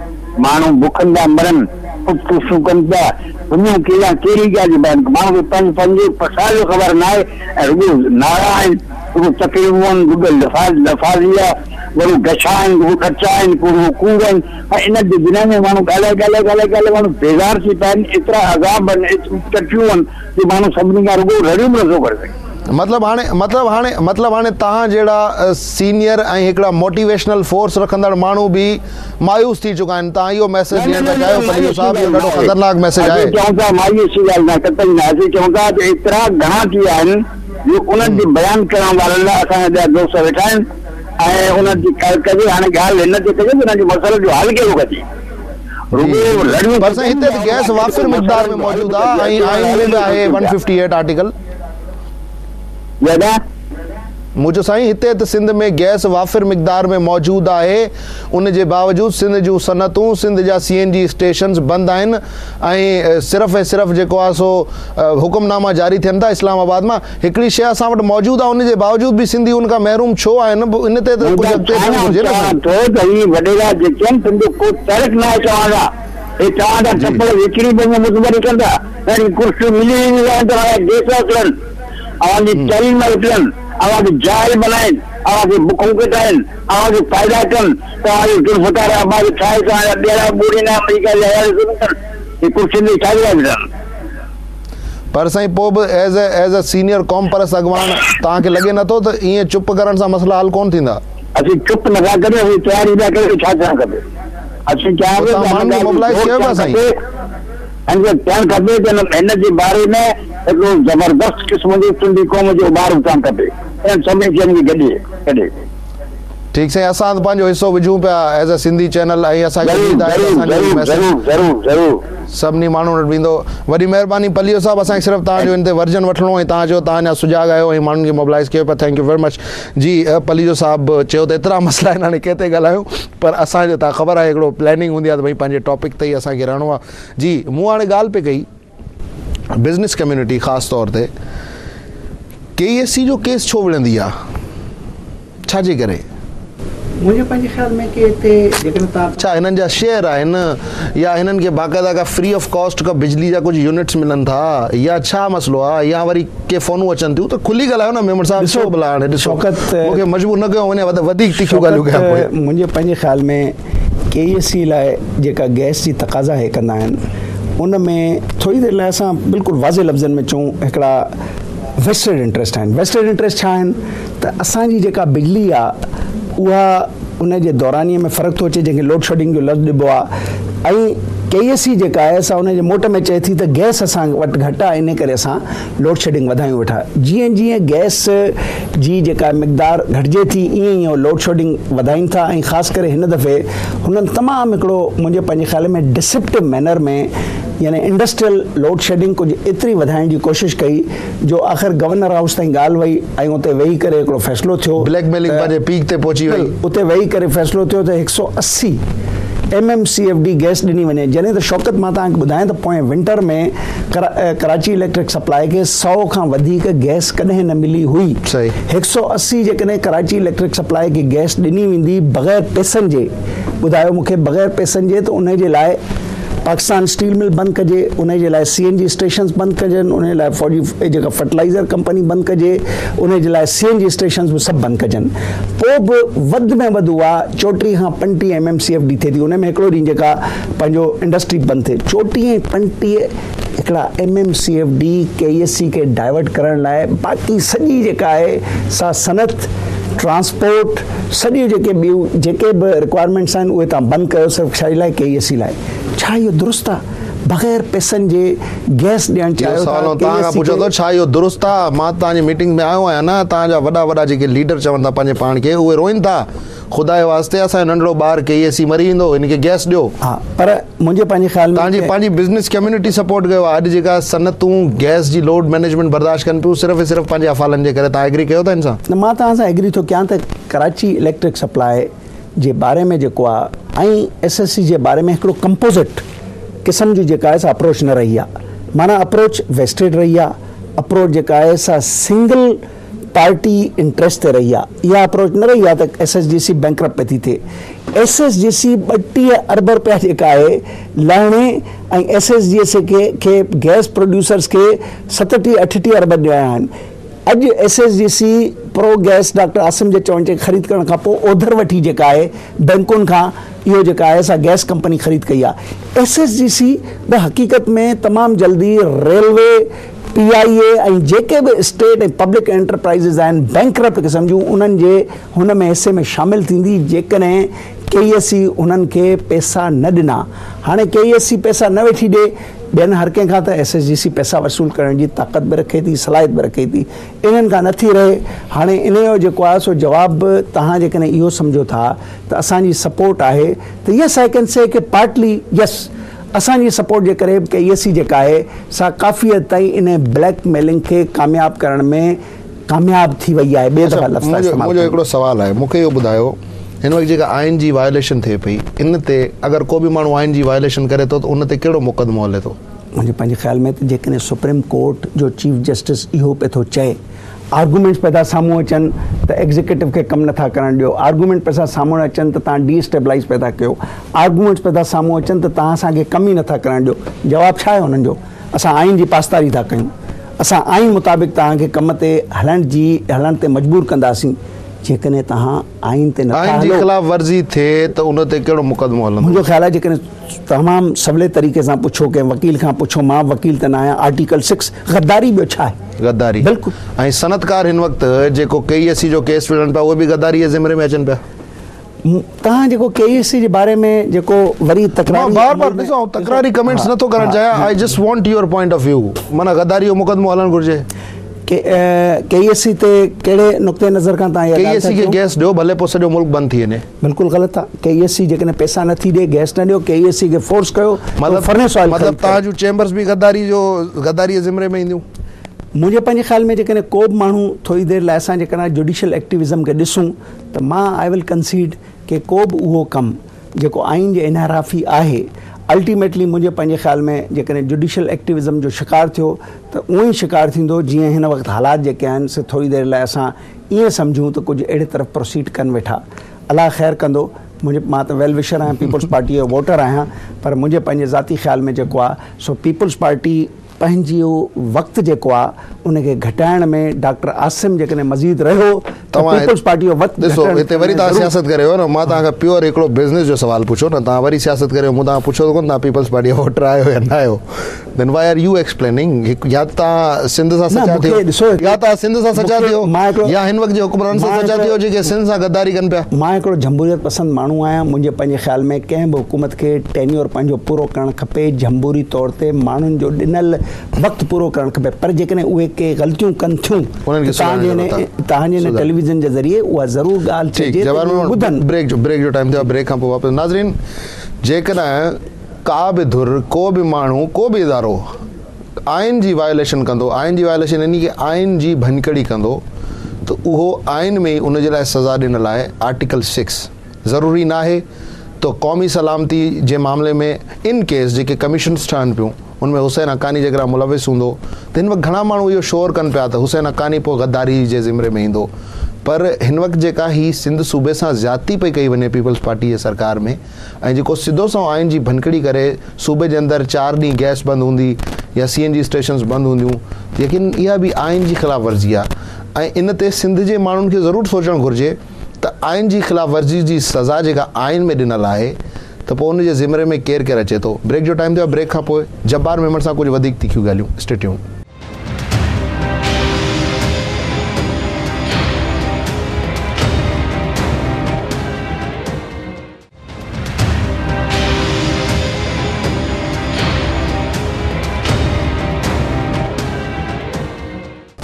ماڻهو بکن ٿا مرن خودڪشيون ڪن پيا وڃون ڪيڏانهن ڪهڙي ڳالهه جي بيان ماڻهو کي پنهنجي پنهنجي پساهه جو خبر ناهي ۽ رڳو نعرا آهن رڳو تقريرون آهن رڳو لفاظي آهي رڳو گڇا آهن رڳو ڏچا آهن رڳو ڪوڙ آهن ۽ ان دنيا ۾ ماڻهو ڳالهائي ڳالهائي ڳالهائي ڳالهائي ماڻهو بيزار ٿي پيا آهن ايترا عذاب آهن ايتريون تڪليفون آهن جو ماڻهو سڀني کان رڳو رڙيون به نٿو ڪري سگهي. مطلب هاڻي مطلب هاڻي مطلب هاڻي توهان جهڙا سينيئر ۽ هڪڙا موٽيويشنل فورس رکندڙ ماڻهو به مايوس ٿي چڪا آهن توهان اهو ميسيج نه نه ڏيڻ نه ٿا نه چاهيو پليجو مايوسي صاحب اهو ڳالهه ڏاڍو ناهي خطرناڪ ميسيج اسين آهي. چئون ٿا مايوسي ڳالهه ناهي قطعي نه اسين چئون ٿا ته ايترا گهڻا ٿي ويا آهن جو انهن جي بيان ڪرڻ وارن لاء اسان جا ٻيا دوست ويٺا آهن ۽ انهن جي ڳالهه ڪجي هاڻي ڳالهه هن تي ڪجي ته انهن جي مسئلن جو حل ڪهڙو ڪجي جي رڳو لڙيون پر سائين ڪجن هتي ته يا ان گئس کان وافر اڳتي مقدار مسئلن ۾ جو حل موجود به آ ڪجي ۽ اچي آئين وارا ۾ حل به به آهي سوچون ون پيا. Fifty eight article. جي ادا. مون چيو سائين هتي ته سنڌ ۾ گئس وافر مقدار ۾ موجود آهي ان جي باوجود سنڌ جون صنعتون سنڌ جا سي اين جي اسٽيشنز بند آهن ۽ صرف ۽ صرف جيڪو آهي سو حڪم ناما جاري ٿين ٿا اسلام آباد مان هڪڙي شيء اسان وٽ موجود آهي ان جي باوجود به سنڌي ان کان محروم ڇو آهن ان تي ته ڪجهه اڳتي ٿيڻ آئون گهرجي نه چوان سائين. ٿو ته هي وڏيرا جيڪي آهن تن جو ڪو تعلق ناهي توهان سان هي توهان جا جي. ٽپڙ وڪڻي پنهنجو متبري ڪندا ۽ ڪرسيون ملي وينديون آهن ته اوهان جا گئس وڪڻن اوهان جي تعليم وڪڻن، اوهان کي جاهل بنائين، اوهان کي بکون ڪٽائين، اوهان کي فائدا ڪن، توهان جو ذوالفقار عباسي ٺاهي توهان جا ٻيڙا ٻوڙين ۽ آمريڪا جي حوالي ظلم ڪن، هي ڪرسين تي ڇا جي لاء ويٺا آهن؟ پر سائين پوء به as a as a senior قوم پرست اڳواڻ توهان کي لڳي نٿو ته ائين چپ ڪرڻ سان مسئلا حل ڪونه ٿيندا؟ اسين چپ نٿا ڪريون، اسين تياري پيا ڪريون ته ڇا ٿيڻ کپي. اسين پوء چاهيون توهان ٿا ته ماڻهن هن کي ڳالهه تي موبلائيز زور ڪيو پيا ٿيڻ سائين. کپي. هن کي ٿيڻ کپي ته هن جي باري ۾ هڪڙو زبردست قسم جو سنڌي قوم جو اڀار اٿڻ کپي انهن سڀني شين کي گڏي ڪڍي. ٺيڪ سائين اسان ته پنهنجو حصو وجهون پيا ايز ا سنڌي چينل ۽ اسان کي ضرور اميد آهي ته ضرور اسان جو هي ضرور ميسيج ضرور ضرور ضرور. سڀني ماڻهن وٽ ويندو. وڏي مهرباني پليجو صاحب اسان کي صرف توهان جو ان تي ورجن وٺڻو ۽ توهان چيو توهان اڃا سجاڳ آهيو ۽ ماڻهن کي موبلائيز ڪيو پيا thank you very much جي پليجو صاحب چيو ته ايترا مسئلا آهن هاڻي ڪنهن تي ڳالهايون پر اسان جو توهان خبر آهي هڪڙو پلاننگ هوندي آهي ته ڀئي پنهنجي ٽاپڪ تي ئي اسان کي رهڻو آهي جي مون هاڻي ڳالهه پئي ڪئي بزنس ڪميونٽي خاص طور تي ڪي اي سي جو ڪيس ڇو وڙهندي آ ڇا جي ڪري؟ منهنجي پنهنجي خيال ۾ ڪي هتي جيڪڏهن توهان. ڇا هنن جا شيئر آهن يا هنن کي باقاعده ڪا فري آف ڪاسٽ ڪا بجلي جا ڪجهه يونٽس ملن ٿا يا ڇا مسئلو آ يا وري ڪي فونون اچن ٿيون ته کلي ڳالهايو نه ميمڻ صاحب ڏسو ڇو ڀلا هاڻي ڏسو شوڪت مون کي مجبور نه ڪيو وڃي وڌيڪ تکيون ڳالهيون ڪيان پوء. شوڪت منهنجي پنهنجي خيال ۾ ڪي اي سي لاء جيڪا گئس جي تقاضا هي ڪندا آهن ان ۾ ٿوري دير لاء اسان بلڪل واضح لفظن ۾ چئون هڪڙا ويسٽيڊ انٽريسٽ آهن ويسٽيڊ انٽريسٽ ڇا آهن ته اسان جي جيڪا بجلي آهي اها ان جي دورانيي ۾ فرق ٿو اچي جنهن کي لوڊ شيڊنگ جو لفظ ڏبو آهي ۽ ڪي اي سي جيڪا آهي سا ان جي موٽ ۾ چئي ٿي ته گئس اسان وٽ گهٽ آهي ان ڪري اسان لوڊ شيڊنگ وڌايون ويٺا جيئن جيئن گئس جي جيڪا مقدار گهٽجي ٿي ايئن ايئن هو لوڊ شيڊنگ وڌائين ٿا ۽ خاص ڪري هن دفعي هنن تمام هڪڙو منهنجي پنهنجي خيال ۾ ڊسپٽو مينر ۾ يعني انڊسٽريل لوڊ شيڊنگ ڪجهه ايتري وڌائڻ جي ڪوشش ڪئي جو آخر گورنر هائوس تائين ڳالهه وئي ۽ اتي ويهي ڪري هڪڙو فيصلو ٿيو بليڪ ميلنگ ته پنهنجي پيڪ تي پهچي وئي. اتي ويهي ڪري فيصلو ٿيو ته هڪ سئو 80 M M C F D gas ڏني وڃي جڏهن ته شوڪت مان توهان کي ٻڌايان ته پوئين ونٽر ۾ ڪراچي اليڪٽرڪ سپلائي کي سئو کان وڌيڪ گئس ڪڏهن نه ملي هئي. هڪ سئو 80 جيڪڏهن ڪراچي اليڪٽرڪ سپلائي کي گئس ڏني ويندي بغير پئسن جي ٻڌايو مون کي بغير پئسن جي ته انهي جي لاء پاڪستان اسٽيل مل بند ڪجي انهي جي لاء سي اين جي اسٽيشنز بند ڪجن انهي لاء فوجي جيڪا فرٽيلائزر ڪمپني بند ڪجي انهي جي لاء سي اين جي اسٽيشنز به سڀ بند ڪجن پوء به وڌ ۾ وڌ اها 34 کان 35 M M C F D ٿئي ٿي انهي ۾ هڪڙو ڏينهن جيڪا پنهنجو انڊسٽري بند ٿئي 34 ۽ 35 هڪڙا M M C F D K E S C کي ڊائيورٽ ڪرڻ لاء باقي سڄي جيڪا آهي سا صنعت ٽرانسپورٽ سڄيون جيڪي ٻيون جيڪي به رڪوائرمينٽس آهن اهي توهان بند ڪيو صرف ڇا جي لاء ڪي اي ايس سي لاء ڇا اهو درست آهي بغير پئسن جي گئس ڏيڻ اهو چاهيو ٿا سوال آئون ڪي توهان اي کان ايس سي پڇان کي ٿو ڇا اهو درست آهي مان توهان جي ميٽنگ ۾ آيو آهيان نه توهان جا وڏا وڏا جيڪي ليڊر چون ٿا پنهنجي پاڻ کي اهي روئن ٿا خدا جي واسطي اسان جو ننڍڙو ٻار ڪي اي سي مري ويندو هن کي گئس ڏيو. ها پر منهنجي پنهنجي خيال ۾ توهان جي پنهنجي بزنس ڪميونٽي سپورٽ ڪيو آهي اڄ جيڪا صنعتون گئس جي لوڊ مئنيجمينٽ برداشت ڪن پيون صرف ۽ صرف پنهنجي افعالن جي ڪري توهان ايگري ڪيو ٿا ان سان؟ نه مان توهان سان ايگري ٿو ڪيان ته ڪراچي اليڪٽرڪ سپلاء جي باري ۾ جيڪو آهي ۽ ايس ايس سي جي باري ۾ هڪڙو ڪمپوزٽ قسم جي جيڪا آهي سا اپروچ نه رهي آهي معنيٰ اپروچ ويسٽيڊ رهي آهي اپروچ جيڪا آهي سا سنگل پارٽي انٽريسٽ تي رهي آ اها اپروچ نه رهي آ ته S S G C bankrupt پئي ٿي ٿئي ايس ايس جي سي 32 ارب رپيا جيڪا آهي لهڻي ۽ ايس ايس جي سي کي کي گئس پروڊيوسرز کي 37 38 ارب ڏيڻا آهن اڄ S S G C pro gas doctor Asim جي چوڻ تي خريد ڪرڻ کان پوء اوڌر وٺي جيڪا آهي بئنڪن کان اهو جيڪا آهي سا گئس ڪمپني خريد ڪئي آ ايس ايس جي سي به حقيقت ۾ تمام جلدي ريلوي پي آء اي ۽ جيڪي به اسٽيٽ ۽ پبلڪ انٽرپرائيزز آهن بينڪرپٽ قسم جون انهن جي هن ۾ حصي ۾ شامل ٿيندي جيڪڏهن ڪي اي سي انهن کي پئسا نه ڏنا. هاڻي ڪي اي سي پئسا نه ويٺي ڏي ٻين هر ڪنهن کان ته ايس ايس جي سي پئسا وصول ڪرڻ جي طاقت به رکي ٿي صلاحيت به رکي ٿي انهن کان نه ٿي رهي. هاڻي انهي جو جيڪو آهي سو جواب به توهان جيڪڏهن اهو سمجهو ٿا ته اسان جي سپورٽ آهي ته يس I ڪين سي ڪي پارٽلي يس اسان جي سپورٽ جي ڪري به ڪي اي سي جيڪا آهي سا ڪافي حد تائين انهي بليڪ ميلنگ کي ڪامياب ڪرڻ ۾ ڪامياب ٿي وئي آهي ٻئي دفعا لفظ ٿا استعمال منهنجو هڪڙو سوال آهي مون کي اهو ٻڌايو هن وقت جيڪا آئين جي وائليشن ٿئي پئي ان تي اگر ڪو به ماڻهو آئين جي وائليشن ڪري ٿو ته ان تي ڪهڙو مقدمو هلي ٿو؟ منهنجي پنهنجي خيال ۾ ته جيڪڏهن سپريم ڪورٽ جو چيف جسٽس اهو پئي ٿو چئي آرگومينٽس پئي ٿا سامهون اچن ته ايگزيڪيوٽو کي ڪم نٿا ڪرڻ ڏيو، آرگومينٽ پئي ٿا سامهون اچن ته توهان ڊي اسٽيبلائيز پئي ٿا ڪيو، آرگومينٽس پئي ٿا سامهون اچن ته توهان اسان کي ڪم ئي نٿا ڪرڻ ڏيو، جواب ڇا آهي انهن جو؟ اسان آئين جي پاسداري ٿا ڪيون، اسان آئين مطابق توهان کي ڪم تي هلڻ جي هلڻ تي مجبور ڪنداسين، جيڪڏهن توهان آئين تي نٿا آئين جي هلو. خلاف ورزي ٿئي ته ان تي ڪهڙو مقدمو هلندو؟ منهنجو خيال آهي جيڪڏهن تمام سولي طريقي سان پڇو ڪنهن وڪيل کان پڇو مان وڪيل ته ناهيان آرٽيڪل سڪس غداري ٻيو ڇا آهي؟ غداري بلڪل. ۽ صنعتڪار هن وقت جيڪو ڪي اي سي جو ڪيس وڙهن پيا اهي به غداري جي زمري ۾ اچن پيا. توهان جيڪو ڪي اي سي جي باري ۾ جيڪو وري تڪراري مان بار بار ڏسو آئون تڪراري ڪمينٽس نٿو ڪرڻ چاهيان I just want your point of view معنيٰ غداري جو مقدمو هلڻ گهرجي. ڪي اي سي تي ڪهڙي نقطي نظر کان توهان اها ڪي اي ڳالهه سي ٿا کي ڪيو؟ گئس ڏيو ڀلي پوء سڄو ملڪ بند ٿي وڃي. بلڪل غلط آ ڪي اي سي جيڪڏهن پئسا نه ٿي ڏي گئس نه ڏيو ڪي اي سي کي فورس ڪيو ته فرنس آئل مطلب خريد ڪري. توهان جون چيمبرز به غداري جو غداري جي زمري ۾ اينديون. منهنجي پنهنجي خيال ۾ جيڪڏهن ڪو به ماڻهو ٿوري دير لاء اسان جيڪڏهن جوڊيشل ايڪٽيوزم کي ڏسون ته مان آئي ول ڪنسيڊ ڪي ڪو به اهو ڪم جيڪو آئين جي انحرافي آهي الٽيميٽلي منهنجي پنهنجي خيال ۾ جيڪڏهن جوڊيشل ايڪٽيوزم جو شڪار ٿيو ته اونئن ئي شڪار ٿيندو جيئن هن وقت حالات جيڪي آهن سي ٿوري دير لاء اسان ائين سمجهون ته ڪجهه اهڙي طرف پروسيڊ ڪن ويٺا. الله خير ڪندو. منهنجي مان ته ويل وشر آهيان پيپلز پارٽيء جو ووٽر آهيان پر منهنجي پنهنجي ذاتي خيال ۾ جيڪو آ سو پيپلز پارٽي پنهنجو وقت جيڪو آ ان کي گهٽائڻ ۾ ڊاڪٽر عاصم جيڪڏهن مزيد رهيو ته توهان پيپلز پارٽي جو وقت ڏسو گهٽائڻ هتي وري ۾ توهان ضرور سياست ڪري ويو نه مان توهان کان پيور هڪڙو بزنس جو سوال پڇيو نه توهان وري سياست ڪري ويو مون توهان کان پڇيو ته ڪونه توهان پيپلز پارٽي جو ووٽر آهيو يا نه آهيو. Then why are you explaining هڪ يا ته توهان سنڌ سان نه سچا مون ٿيو کي ڏسو يا توهان سنڌ سان مون سچا کي ٿيو مان هڪڙو يا هن وقت جي حڪمرانن سان مان سچا هڪڙو ٿيو جيڪي سنڌ سان غداري ڪن پيا. مان هڪڙو جمهوريت پسند ماڻهو آهيان منهنجي پنهنجي خيال ۾ ڪنهن به حڪومت کي ٽينيور پنهنجو پورو ڪرڻ کپي جمهوري طور تي ماڻهن جو ڏنل وقت پورو ڪرڻ کپي پر جيڪڏهن اهي ڪي غلطيون ڪن ٿيون انهن کي ته توهان سڌارڻ جي جي ضرورت هن آهي توهان جي هن سڌارڻ ٽيليويزن جي ذريعي اها ضرور ڳالهه ٺيڪ چئجي ته جواب اهي ٻڌن. بريڪ جو بريڪ جو ٽائيم ٿيو آهي بريڪ کان پوء واپس ناظرين جيڪڏهن ڪا به ڌر، ڪو به ماڻهو، ڪو به ادارو آئين جي وايوليشن ڪندو، آئين جي وايوليشن يعني ڪه آئين جي ڀڃڪڙي ڪندو ته اهو آئين ۾ ئي ان جي لاء سزا ڏنل آهي، آرٽيڪل سڪس ضروري ناهي ته قومي سلامتي جي معاملي ۾ ان ڪيس جيڪي ڪميشنز ٺهن پيون ان ۾ حسين حقاني جيڪڏهن ملوث هوندو ته هن وقت گهڻا ماڻهو اهو شور ڪن پيا ته حسين حقاني پوء غداري جي زمري ۾ ايندو پر هن وقت جيڪا هي سنڌ صوبي سان زيادتي پئي ڪئي وڃي پيپلز پارٽي جي سرڪار ۾ ۽ جيڪو سڌو سنئون آئين جي ڀڃڪڙي ڪري صوبي جي اندر چار ڏينهن گئس بند هوندي يا سي اين جي اسٽيشنز بند هونديون يقينن اها به آئين جي خلاف ورزي آهي ۽ ان تي سنڌ جي ماڻهن کي ضرور سوچڻ گهرجي ته آئين جي خلاف ورزي جي سزا جيڪا آئين ۾ ڏنل آهي ته پوء ان جي زمري ۾ ڪير ڪير اچي ٿو. بريڪ جو ٽائيم ٿيو آهي بريڪ کان پوء جبار ميمڻ سان ڪجهه وڌيڪ تکيون ڳالهيون اسٽي ٽيونڊ.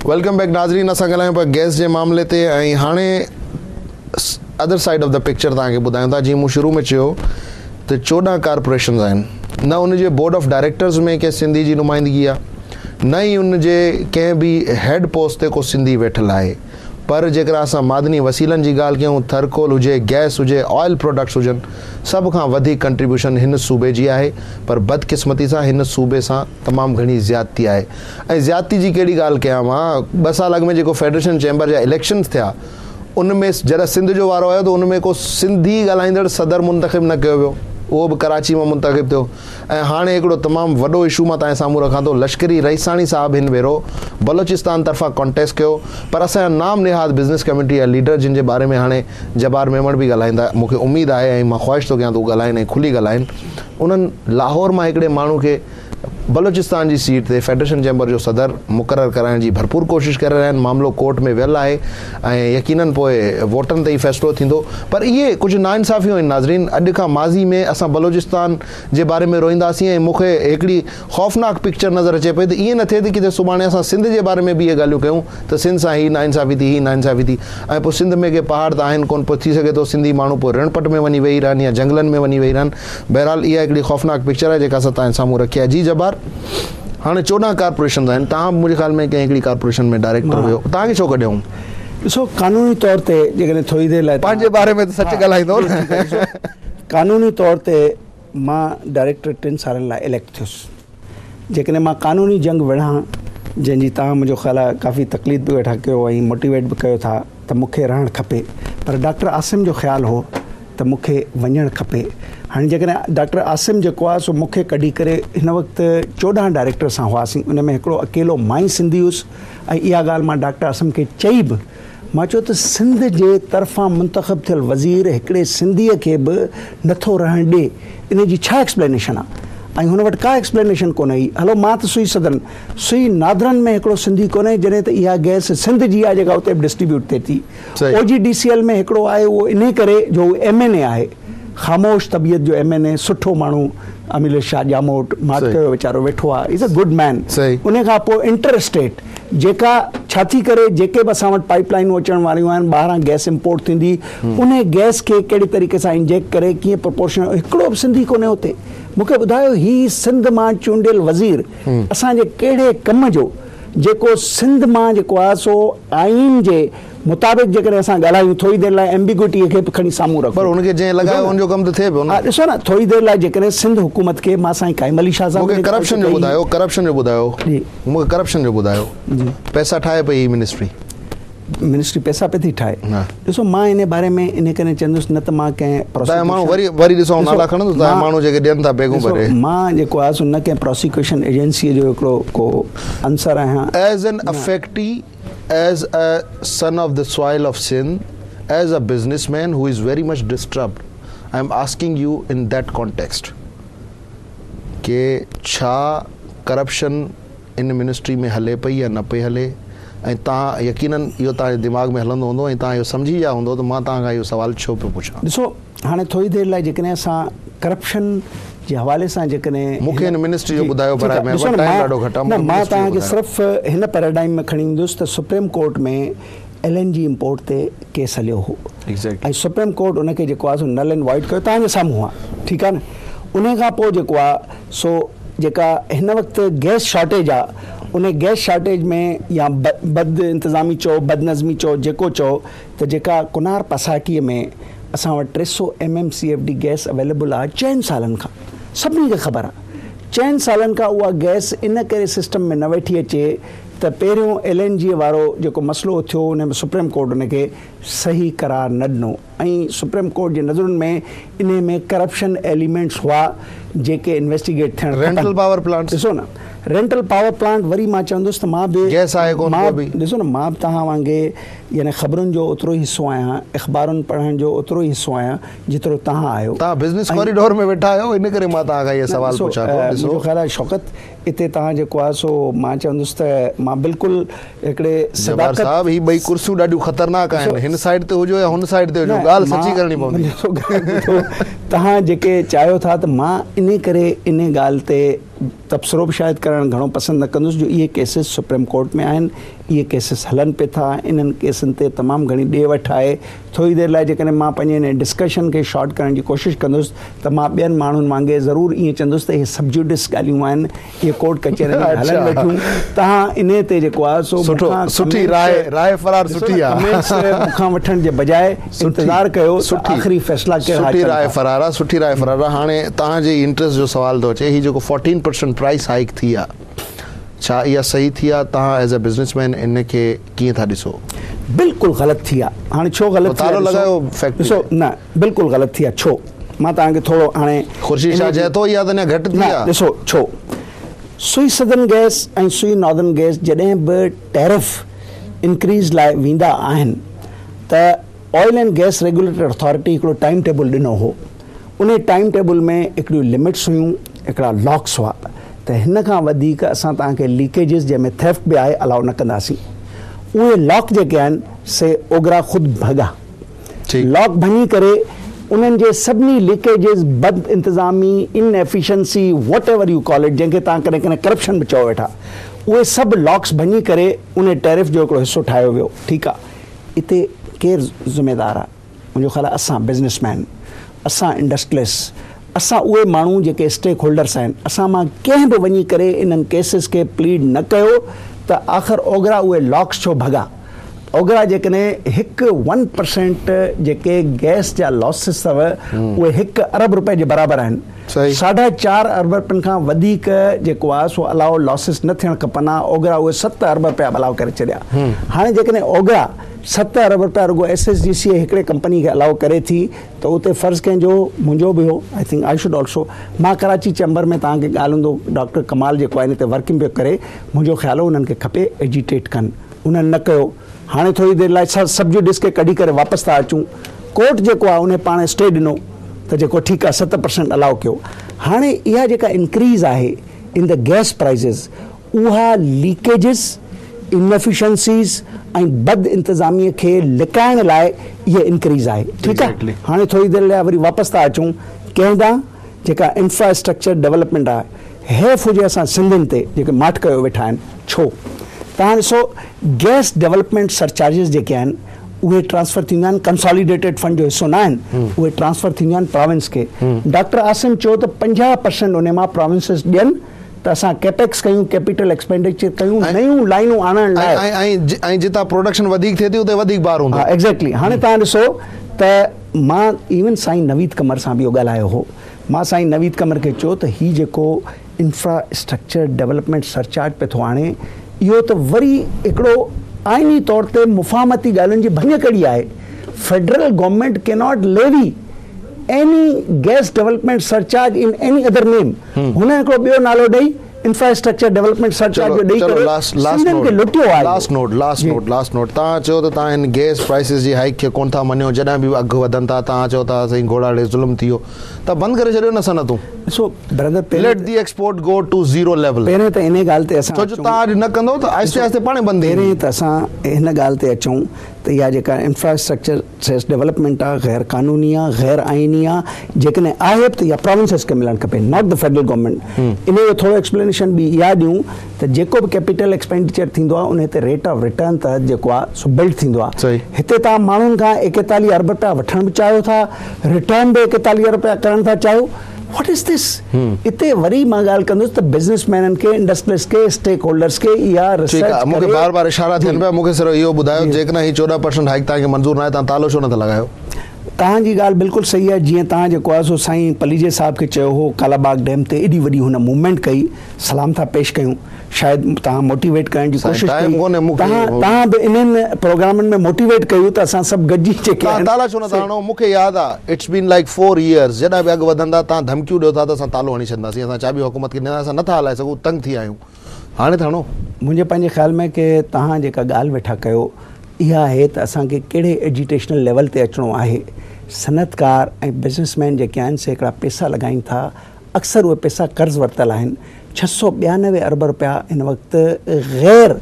Welcome back ناظرين اسان ڳالهايون پيا گئس جي معاملي تي ۽ هاڻي other side of the picture توهان کي ٻڌايون ٿا جيئن مون شروع ۾ چيو ته 14 ڪارپوريشنز آهن نه ان جي بورڊ آف ڊائريڪٽرز ۾ ڪنهن سنڌي جي نمائندگي آهي نه ئي ان جي ڪنهن به هيڊ پوسٽ تي ڪو سنڌي ويٺل آهي پر جيڪڏهن اسان معدني وسيلن جي ڳالهه ڪيون، ٿر ڪول هجي، گئس هجي، آئل پراڊڪٽس هجن، سڀ کان وڌيڪ ڪنٽريبيوشن هن صوبي جي آهي پر بدقسمتي سان هن صوبي سان تمام گهڻي زيادتي آهي ۽ زيادتي جي ڪهڙي ڳالهه ڪيان مان ٻه سال اڳ ۾ جيڪو فيڊريشن چيمبر جا اليڪشنز ٿيا ان ۾ جڏهن سنڌ جو وارو آيو ته ان ۾ ڪو سنڌي ڳالهائيندڙ صدر منتخب نه ڪيو ويو اهو به ڪراچي مان منتخب ٿيو. ۽ هاڻي هڪڙو تمام وڏو اشو مان توهان جي سامهون رکان ٿو، لشڪري رئيساڻي صاحب هن ڀيرو بلوچستان طرفان ڪانٽيسٽ ڪيو پر اسان جا نام نهاد بزنس ڪميونٽي جا ليڊر جن جي باري ۾ هاڻي جبار ميمڻ به ڳالهائيندا مون کي اميد آهي ۽ مان خواهش ٿو ڪيان ته هو ڳالهائين ۽ کلي ڳالهائين انهن لاهور مان هڪڙي ماڻهو کي بلوچستان جي سيٽ تي فيڊريشن چيمبر جو صدر مقرر ڪرائڻ جي ڀرپور ڪوشش ڪري رهيا آهن، معاملو ڪورٽ ۾ ويل آهي ۽ يقينن پوء ووٽن تي ئي فيصلو ٿيندو پر اهي ڪجهه ناانصافيون آهن ناظرين اڄ کان ماضي ۾ اسان بلوچستان جي باري ۾ روئينداسين ۽ مون کي هڪڙي خوفناڪ پڪچر نظر اچي پئي ته ائين نه ٿئي ته ڪٿي سڀاڻي اسان سنڌ جي باري ۾ به اهي ڳالهيون ڪيون ته سنڌ سان هي ناانصافي ٿي هي ناانصافي ٿي ۽ پوء سنڌ ۾ ڪي پهاڙ ته آهن ڪونه پوء ٿي سگهي ٿو سنڌي ماڻهو پوء رڻ پٽ ۾ وڃي ويهي رهن يا جهنگلن ۾ وڃي ويهي رهن بهرحال اها هڪڙي خوفناڪ پڪچر آهي جيڪا اسان توهان جي سامهون رکي آهي. جي جبار هاڻي 14 ڪارپوريشنز آهن توهان به منهنجي خيال ۾ ڪنهن هڪڙي ڪارپوريشن ۾ ڊائريڪٽر هيو توهان کي ڇو ڪڍيائون؟ ڏسو قانوني طور تي جيڪڏهن ٿوري دير لاء پنهنجي باري ۾ ته سچ ڳالهائيندو نه. قانوني طور تي مان ڊائريڪٽر 3 سالن لاء اليڪٽ ٿيس جيڪڏهن مان قانوني جنگ وڙهان جنهن جي توهان منهنجو خيال آهي ڪافي تقليد به ويٺا ڪيو ۽ موٽيويٽ به ڪيو ٿا ته مون کي رهڻ کپي پر ڊاڪٽر عاصم جو خيال هو ته مون کي وڃڻ کپي. هاڻي جيڪڏهن ڊاڪٽر عاصم جيڪو آهي سو مون کي ڪڍي ڪري هن وقت 14 ڊائريڪٽر اسان هئاسين ان ۾ هڪڙو اڪيلو مان ئي سنڌي هيس ۽ اها ڳالهه مان ڊاڪٽر عاصم کي چئي به مان چيو ته سنڌ جي طرفان منتخب ٿيل وزير هڪڙي سنڌيء کي به نٿو رهڻ ڏي ان جي ڇا ايڪسپلينيشن آهي ۽ هن وٽ ڪا ايڪسپلينيشن ڪونه هئي هلو مان ته سوئي سدرن سوئي نادرن ۾ هڪڙو سنڌي ڪونهي جڏهن ته اها گئس سنڌ جي آهي جيڪا اتي به ڊسٽريبيوٽ ٿئي ٿي. او جي ڊي سي ايل ۾ هڪڙو آهي اهو انهي ڪري جو هو ايم اين اي آهي خاموش طبيعت جو ايم اين اي سٺو ماڻهو امير علي شاهه ڄاموٽ ماٺ ڪيو ويچارو ويٺو آهي از اي گڊ مين انهي کان پوء انٽر اسٽيٽ جيڪا ڇا ٿي ڪري جيڪي به اسان وٽ پائيپ لائنون اچڻ واريون آهن ٻاهران گئس امپورٽ ٿيندي انهي گئس کي ڪهڙي طريقي سان انجيڪٽ ڪري ڪيئن پروپورشن هڪڙو به سنڌي ڪونهي اتي مون کي ٻڌايو هي سنڌ مان چونڊيل وزير اسان جي ڪهڙي ڪم جو جيڪو سنڌ مان جيڪو آهي سو آئين جي مطابق جيڪڏهن اسان ڳالهايون ٿوري دير لاء ايمبيگوئٽي کي به کڻي سامهون رکون پر ان کي جنهن لڳايو ان جو ڪم ته ٿئي پيو نه. ها ڏسو نه ٿوري دير لاء جيڪڏهن سنڌ حڪومت کي مان سائين قائم علي شاهه صاحب مون کي ڪرپشن جو ٻڌايو ڪرپشن جو ٻڌايو جي مون کي ڪرپشن جو ٻڌايو جي پئسا ٺاهي پئي هي منسٽري. منسٽري پئسا پئي ٿي ٺاهي. ڏسو مان ان باري ۾ ان ڪري چوندس نه ته مان ڪنهن تنهن ماڻهو وري وري ڏسو آئون نالا کڻندس تنهن ماڻهو جيڪي ڏين ٿا بيگون ڀري. مان جيڪو آهي سو نه ڪنهن پراسيڪيوشن ايجنسي جو هڪڙو ڪو عنصر آهيان. As an affectee, as a son of the soil of Sindh, as a businessman who is very much disturbed, I am asking you in that context ڪي ڇا ڪرپشن ان منسٽري ۾ هلي پئي يا نه پئي هلي ۽ توهان يقينن اهو توهان جي دماغ ۾ هلندو هوندو ۽ توهان اهو سمجهي ويا هوندو ته مان توهان کان اهو سوال ڇو پيو پڇان. ڏسو هاڻي ٿوري دير لاء جيڪڏهن اسان ڪرپشن جي حوالي سان جيڪڏهن مون کي هن منسٽري جو ٻڌايو براء مهرباني ٽائيم ڏاڍو گهٽ آهي نه مان توهان کي صرف هن پيراڊائم ۾ کڻي ايندس ته supreme court ۾ L N G import تي ڪيس هليو هو ۽ سپريم ڪورٽ ان کي جيڪو آهي سو نل اينڊ وائڊ ڪيو توهان جي سامهون آهي ٺيڪ آهي نه ان کان پوء جيڪو آهي سو جيڪا هن وقت گئس شارٽيج آ ان گئس شارٽيج ۾ يا بد انتظامي چئو بد نظمي چئو جيڪو چئو ته جيڪا ڪنار پساڪي ۾ اسان وٽ 300 M M C F D gas available آ چئن سالن کان سڀني کي خبر آ چئن سالن کان اها گئس ان ڪري سسٽم ۾ نه ويٺي اچي ته پهريون ايل اين جي وارو جيڪو مسئلو ٿيو ان ۾ سپريم ڪورٽ ان کي صحيح قرار نه ڏنو ۽ سپريم ڪورٽ جي نظرن ۾ انهي ۾ ڪرپشن ايليمينٽس هئا جيڪي انويسٽيگيٽ ٿيڻ کپن. رينٽل پاور پلانٽس ڏسو نه رينٽل پاور پلانٽ وري مان چوندس ته مان به گئس آهي ڪونه ڪو به. ڏسو نه مان به توهان وانگي يعني خبرن جو اوترو ئي حصو آهيان اخبارن پڙهڻ جو اوترو ئي حصو آهيان جيترو توهان آهيو. توهان بزنس ڪوريڊور ۾ ويٺا آهيو ان ڪري مان توهان کان اهي سوال پڇان ٿو. ڏسو منهنجو خيال آهي شوڪت اتي توهان جيڪو آهي سو مان چوندس ته مان بلڪل هڪڙي جبار صداقت صاحب هي ٻئي ڪرسيون ڏاڍيون خطرناڪ آهن هن سائيڊ تي هجو يا هن سائيڊ تي هجو ڳالهه سچي ڪرڻي پوندي. توهان جيڪي چاهيو ٿا ته مان انهي ڪري انهي ڳالهه تي تبصرو به شايد ڪرڻ گهڻو پسند نه ڪندس جو اهي ڪيسز سپريم ڪورٽ ۾ آهن اهي ڪيسز هلن پئي ٿا انهن ڪيسن تي تمام گهڻي ڏي وٺ آهي ٿوري دير لاء جيڪڏهن مان پنهنجي انهي ڊسڪشن کي شارٽ ڪرڻ جي ڪوشش ڪندس ته مان ٻين ماڻهن وانگي ضرور ائين چوندس ته اهي سبجوڊس ڳالهيون آهن اهي ڪورٽ ڪچهرين ۾ هلن ويٺيون توهان انهي تي جيڪو آهي سو مون کان سٺي راء راء فرار سٺي آهي ڪمينٽس مون کان وٺڻ جي بجاء انتظار ڪيو ته آخري فيصلا ڪهڙا سٺي راء فرار آهي سٺي راء فرار آهي هاڻي توهان جي انٽرسٽ جو سوال ٿو اچي هي جيڪو 14% پرائس هائيڪ ٿي آهي ڇا اها صحيح ٿي آهي توهان ايز اي بزنس مين ان کي ڪيئن ٿا ڏسو؟ بلڪل غلط ٿي آ هاڻي ڇو غلط ٿي آ تالو لڳايو فيڪٽري ڏسو نه بلڪل غلط ٿي آ ڇو مان توهان کي ٿورو هاڻي خورشيد شاهه چئي ٿو اها ته اڃا گهٽ ٿي آ ڏسو ڇو Sui Southern gas ۽ Sui Northern gas جڏهن به ٽيرف انڪريز لاء ويندا آهن ته oil and gas regulatory authority هڪڙو ٽائيم ٽيبل ڏنو هو انهي ٽائيم ٽيبل ۾ هڪڙيون لمٽس هيون هڪڙا لاڪس هئا ته ته هن کان وڌيڪ اسان توهان کي ليڪيجز جنهن ۾ ٿيفٽ به آهي الاء نه ڪنداسين. اهي لاڪ جيڪي آهن سي اوگرا خود ڀڳا. لاڪ ڀڃي ڪري انهن جي سڀني ليڪيجز، بد انتظامي، inefficiency, whatever you call it, جنهن کي توهان ڪڏهن ڪڏهن ڪرپشن به چئو ويٺا، اهي سڀ لاڪس ڀڃي ڪري ان ٽيرف جو هڪڙو حصو ٺاهيو ويو. ٺيڪ آ، اتي ڪير ذميدار آ؟ منهنجو خيال آ اسان بزنس مين، اسان انڊسٽريلسٽ، اسان اهي ماڻهو جيڪي اسٽيڪ هولڊرس آهن، اسان مان ڪنهن به وڃي ڪري انهن ڪيسز کي پليڊ نه ڪيو ته آخر اوگرا اهي لاڪس ڇو ڀڳا؟ اوگرا جيڪڏهن هڪ ون پرسينٽ جيڪي گئس جا لاسز اٿو اهي هڪ ارب روپئي جي برابر آهن. ساڍا چار ارب رپين کان وڌيڪ جيڪو آهي سو الاء لاسز نه ٿيڻ کپن ها، اوگرا اهي ست ارب رپيا الاء ڪري ڇڏيا. هاڻي جيڪڏهن اوگرا ست ارب رپيا رڳو ايس ايس جي سي هڪڙي ڪمپني کي الاء ڪري ٿي ته اتي فرض ڪنهن جو هو؟ منهنجو به هو. I think I should also مان ڪراچي چيمبر ۾ توهان کي ڳالهه هوندو ڊاڪٽر ڪمال جيڪو آهي هتي ورڪنگ پيو ڪري منهنجو خيال هو انهن کي کپي ايجيٽيٽ ڪن. انهن نه ڪيو. هاڻي ٿوري دير لاء سب جوڊس کي ڪڍي ڪري واپس ٿا اچون. ڪورٽ جيڪو آهي انهي پاڻ اسٽي ڏنو ته جيڪو ٺيڪ آهي 7% الاء ڪيو. هاڻي اها جيڪا انڪريز آهي ان the gas prices اها ليڪيجز، انيفيشنسيز ۽ بد انتظامي کي لڪائڻ لاء اها انڪريز آهي. ٺيڪ آهي. هاڻي ٿوري دير لاء وري واپس ٿا اچون ڪنهن ڏانهن جيڪا انفراسٽرڪچر ڊولپمينٽ آهي. حيف هجي اسان سنڌين تي جيڪي ماٺ ڪيو ويٺا آهن. ڇو؟ توهان ڏسو گئس ڊولپمينٽ سرچارجز جيڪي آهن اهي ٽرانسفر ٿيندا آهن ڪنساليڊيٽيڊ فنڊ جو حصو نه آهن اهي ٽرانسفر ٿينديون آهن پراونس کي. ڊاڪٽر عاصم چيو ته 50% انهي مان پراونسز ڏين ته اسان ڪيپيڪس ڪيون ڪيپيٽل ايڪسپينڊيچر ڪيون نيون لائينون آڻڻ لاء. ۽ جتان پروڊڪشن وڌيڪ ٿئي ٿي اتي وڌيڪ بار هوندو. ها ايگزيڪٽلي هاڻي توهان ڏسو ته مان ايون سائين نويد قمر سان به اهو ڳالهايو هو مان سائين نويد قمر کي چيو ته هي جيڪو انفرا اسٽرڪچر ڊولپمينٽ سرچارج پيو ٿو آڻي اهو ته وري هڪڙو آئيني طور تي مفاهمتي ڳالهين جي ڀڃڪڙي آهي federal government cannot levy any gas development surcharge in any other name هن هڪڙو ٻيو نالو ڏئي انفرا اسٽرڪچر ڊولپمينٽ سرچارج جو ڏئي ڪري سنڌين کي لٽيو آهي. Last note last note last note توهان چيو ته توهان هن گئس پرائسز جي هائيڪ کي ڪونه ٿا مڃو جڏهن به اگهه وڌن ٿا توهان چئو ٿا سائين گهوڙا ڙي ظلم ٿي ويو ته بند ڪري ڇڏيو نه صنعتون. ڏسو brother let the export go to zero level. پهرين ته انهي ڳالهه تي اسان ڇو جو توهان اڄ نه ڪندو ته آهستي آهستي پاڻهي بند ٿي ويندي. پهرين ته اسان هن ڳالهه تي اچون ته اها جيڪا انفراسٽرڪچر سيس ڊولپمينٽ آ غير قانوني آ غير آئيني آ جيڪڏهن آهي به ته اها پراونسز کي ملڻ کپي not the federal government. انهي جو ٿورو ايڪسپلينيشن ٻي اها ڏيون ته جيڪو به ڪيپيٽل ايڪسپينڊيچر ٿيندو آهي انهي تي ريٽ آف ريٽرن تحت جيڪو آهي سو بلڊ ٿيندو آهي. هتي توهان ماڻهن کان 41 ارب رپيا وٺڻ به چاهيو ٿا ريٽرن به 41 ارب رپيا ڪرڻ ٿا چاهيو what is this اتي وري مان ڳالهه ڪندس ته بزنس مينن کي انڊسٽريلسٽ کي اسٽيڪ هولڊرس کي اها ريسرچ ٺيڪ آهي مون کي بار بار اشارا ٿين پيا مون کي صرف اهو ٻڌايو جيڪڏهن هي 14% هائيڪ توهان کي منظور ناهي توهان تالو ڇو نٿا لڳايو؟ توهان جي ڳالهه بلڪل صحيح آهي جيئن توهان جيڪو آهي سو سائين پليجي صاحب کي چيو هو ڪالا باغ ڊيم تي ايڏي وڏي هن موومينٽ ڪئي سلام ٿا پيش ڪيون شايد توهان موٽيويٽ ڪرڻ جي ڪوشش ڪئي توهان توهان به انهن پروگرامن ۾ موٽيويٽ ڪيو ته اسان سڀ گڏجي جيڪي توهان تالا ڇو نٿا هڻو مون کي ياد آ it's been like 4 years جڏهن به اگهه وڌندا توهان ڌمڪيون ڏيو ٿا ته اسان تالو هڻي ڇڏنداسين اسان چاٻيون حڪومت کي ڏينداسين اسان نٿا هلائي سگهون تنگ ٿي ويا آهيون هاڻي ته هڻو. منهنجي پنهنجي خيال ۾ ڪي توهان جيڪا ڳالهه ويٺا ڪيو اها آهي ته اسان کي ڪهڙي ايجيٽيشنل ليول تي اچڻو آهي صنعتڪار ۽ بزنس مين جيڪي آهن سي هڪڙا پيسا لڳائين ٿا اڪثر اهي پئسا قرض ورتل آهن، 692 ارب رپيا هن وقت غير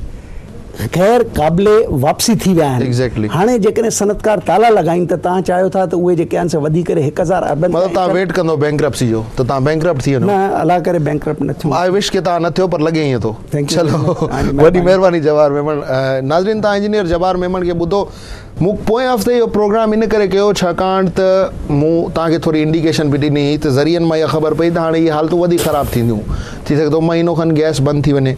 غير قابل واپسي ٿي ويا آهن. Exactly. هاڻي جيڪڏهن صنعتڪار تالا لڳائين ته توهان چاهيو ٿا ته اهي جيڪي آهن سي وڌي ڪري 1000 اربن مطلب توهان ويٽ ڪندو بينڪرپسي جو ته توهان بينڪرپٽ ٿي وڃو. نه الله ڪري بينڪرپٽ نه ٿيون. I wish ڪي توهان نه ٿيو پر لڳي ائين ٿو. Thank you چلو very much. توهان جي وڏي مهرباني. مهرباني جبار ميمڻ. ناظرين توهان انجنيئر جبار ميمڻ کي ٻڌو. مون پوئين هفتي اهو پروگرام ان ڪري ڪيو ڇاڪاڻ ته مون توهان کي ٿوري انڊيڪيشن به ڏني هئي ته ذريعن مان اها خبر پئي ته هاڻي اهي حالتون وڌيڪ خراب ٿينديون ٿي سگهي ٿو مهينو کن گئس بند ٿي وڃي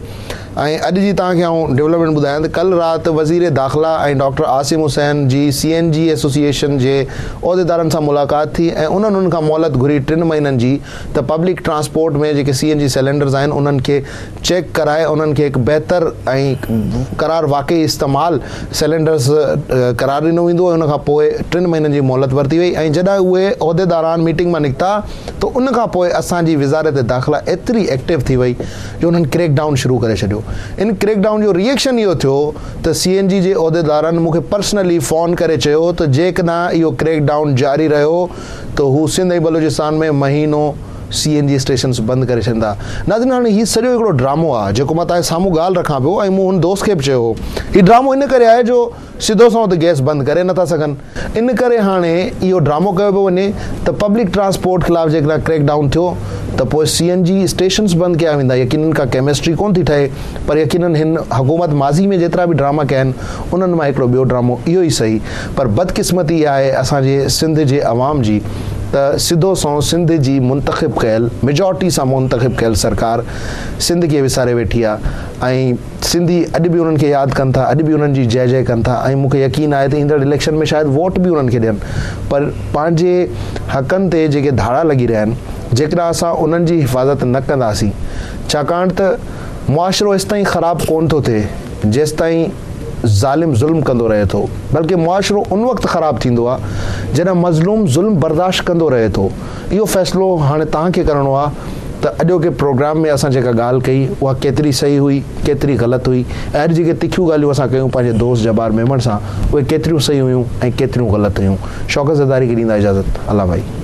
۽ اڄ جي توهان کي آئون ڊولپمينٽ ٻڌايان ته ڪل رات وزير داخلا ۽ ڊاڪٽر عاصم حسين جي سي اين جي ايسوسيئيشن جي عهديدارن سان ملاقات ٿي ۽ انهن انهن کان مهلت گهري ٽن مهينن جي ته پبلڪ ٽرانسپورٽ ۾ جيڪي سي اين جي سلينڊرز آهن انهن کي چيڪ ڪرائي انهن کي هڪ بهتر ۽ قرار واقعي استعمال سلينڊرز قرار ڏنو ويندو ۽ ان کان پوء ٽن مهينن جي مهلت ورتي وئي ۽ جڏهن اهي عهديداران ميٽنگ مان نڪتا ته ان کان پوء اسان جي وزارت داخلا ايتري ايڪٽو ٿي وئي جو انهن ڪريڪ ڊائون شروع ڪري ڇڏيو ان ڪريڪ ڊائون جو ري ايڪشن اهو ٿيو ته سي اين جي جي عهديدارن مون کي پرسنلي فون ڪري چيو ته جيڪڏهن اهو ڪريڪ ڊائون جاري رهيو ته هو سنڌ ۽ بلوچستان ۾ مهينو سي اين جي اسٽيشنز بند ڪري ڇڏيندا. ناظرين هاڻي هي سڄو هڪڙو ڊرامو آ جيڪو مان توهان جي سامهون ڳالهه رکان پيو ۽ مون هن دوست کي به چيو هو هي ڊرامو ان ڪري آهي جو سڌو سنئون ته گئس بند ڪري نٿا سگهن ان ڪري هاڻي اهو ڊرامو ڪيو پيو وڃي ته پبلڪ ٽرانسپورٽ خلاف جيڪڏهن ڪريڪ ڊائون ٿيو ته پوء سي اين جي اسٽيشنز بند ڪيا ويندا يقينن ڪا ڪيمسٽري ڪونه ٿي ٺهي پر يقينن هن حڪومت ماضي ۾ جيترا به ڊراما ڪيا آهن انهن مان هڪڙو ٻيو ڊرامو اهو ئي سهي پر بدقسمتي اها آهي اسان جي سنڌ جي عوام جي ته سڌو سنئون سنڌ جي منتخب ڪيل ميجارٽي سان منتخب ڪيل سرڪار سنڌ کي وساري ويٺي آ ۽ سنڌي اڄ به انهن کي ياد ڪن ٿا اڄ به انهن جي جئه جئه ڪن ٿا ۽ مون کي يقين آهي ته ايندڙ اليڪشن ۾ شايد ووٽ به انهن کي ڏين پر پنهنجي حقن تي جيڪي ڌاڙا لڳي رهيا آهن جيڪڏهن اسان انهن جي حفاظت نه ڪنداسين ڇاڪاڻ ته معاشرو ايستائين خراب ڪونه ٿو ٿئي جيستائين ظالم ظلم ڪندو رهي ٿو بلڪه معاشرو ان وقت خراب ٿيندو آهي جڏهن مظلوم ظلم برداشت ڪندو رهي ٿو. اهو فيصلو هاڻي توهان کي ڪرڻو آهي ته اڄوڪي پروگرام ۾ اسان جيڪا ڳالهه ڪئي اها ڪيتري صحيح هئي ڪيتري غلط هئي ۽ اڄ جيڪي تکيون ڳالهيون اسان ڪيون پنهنجي دوست جبار ميمڻ سان اهي ڪيتريون صحيح هيون ۽ ڪيتريون غلط هيون. شوڪت زرداري کي ڏيندا اجازت. الله ڀائي.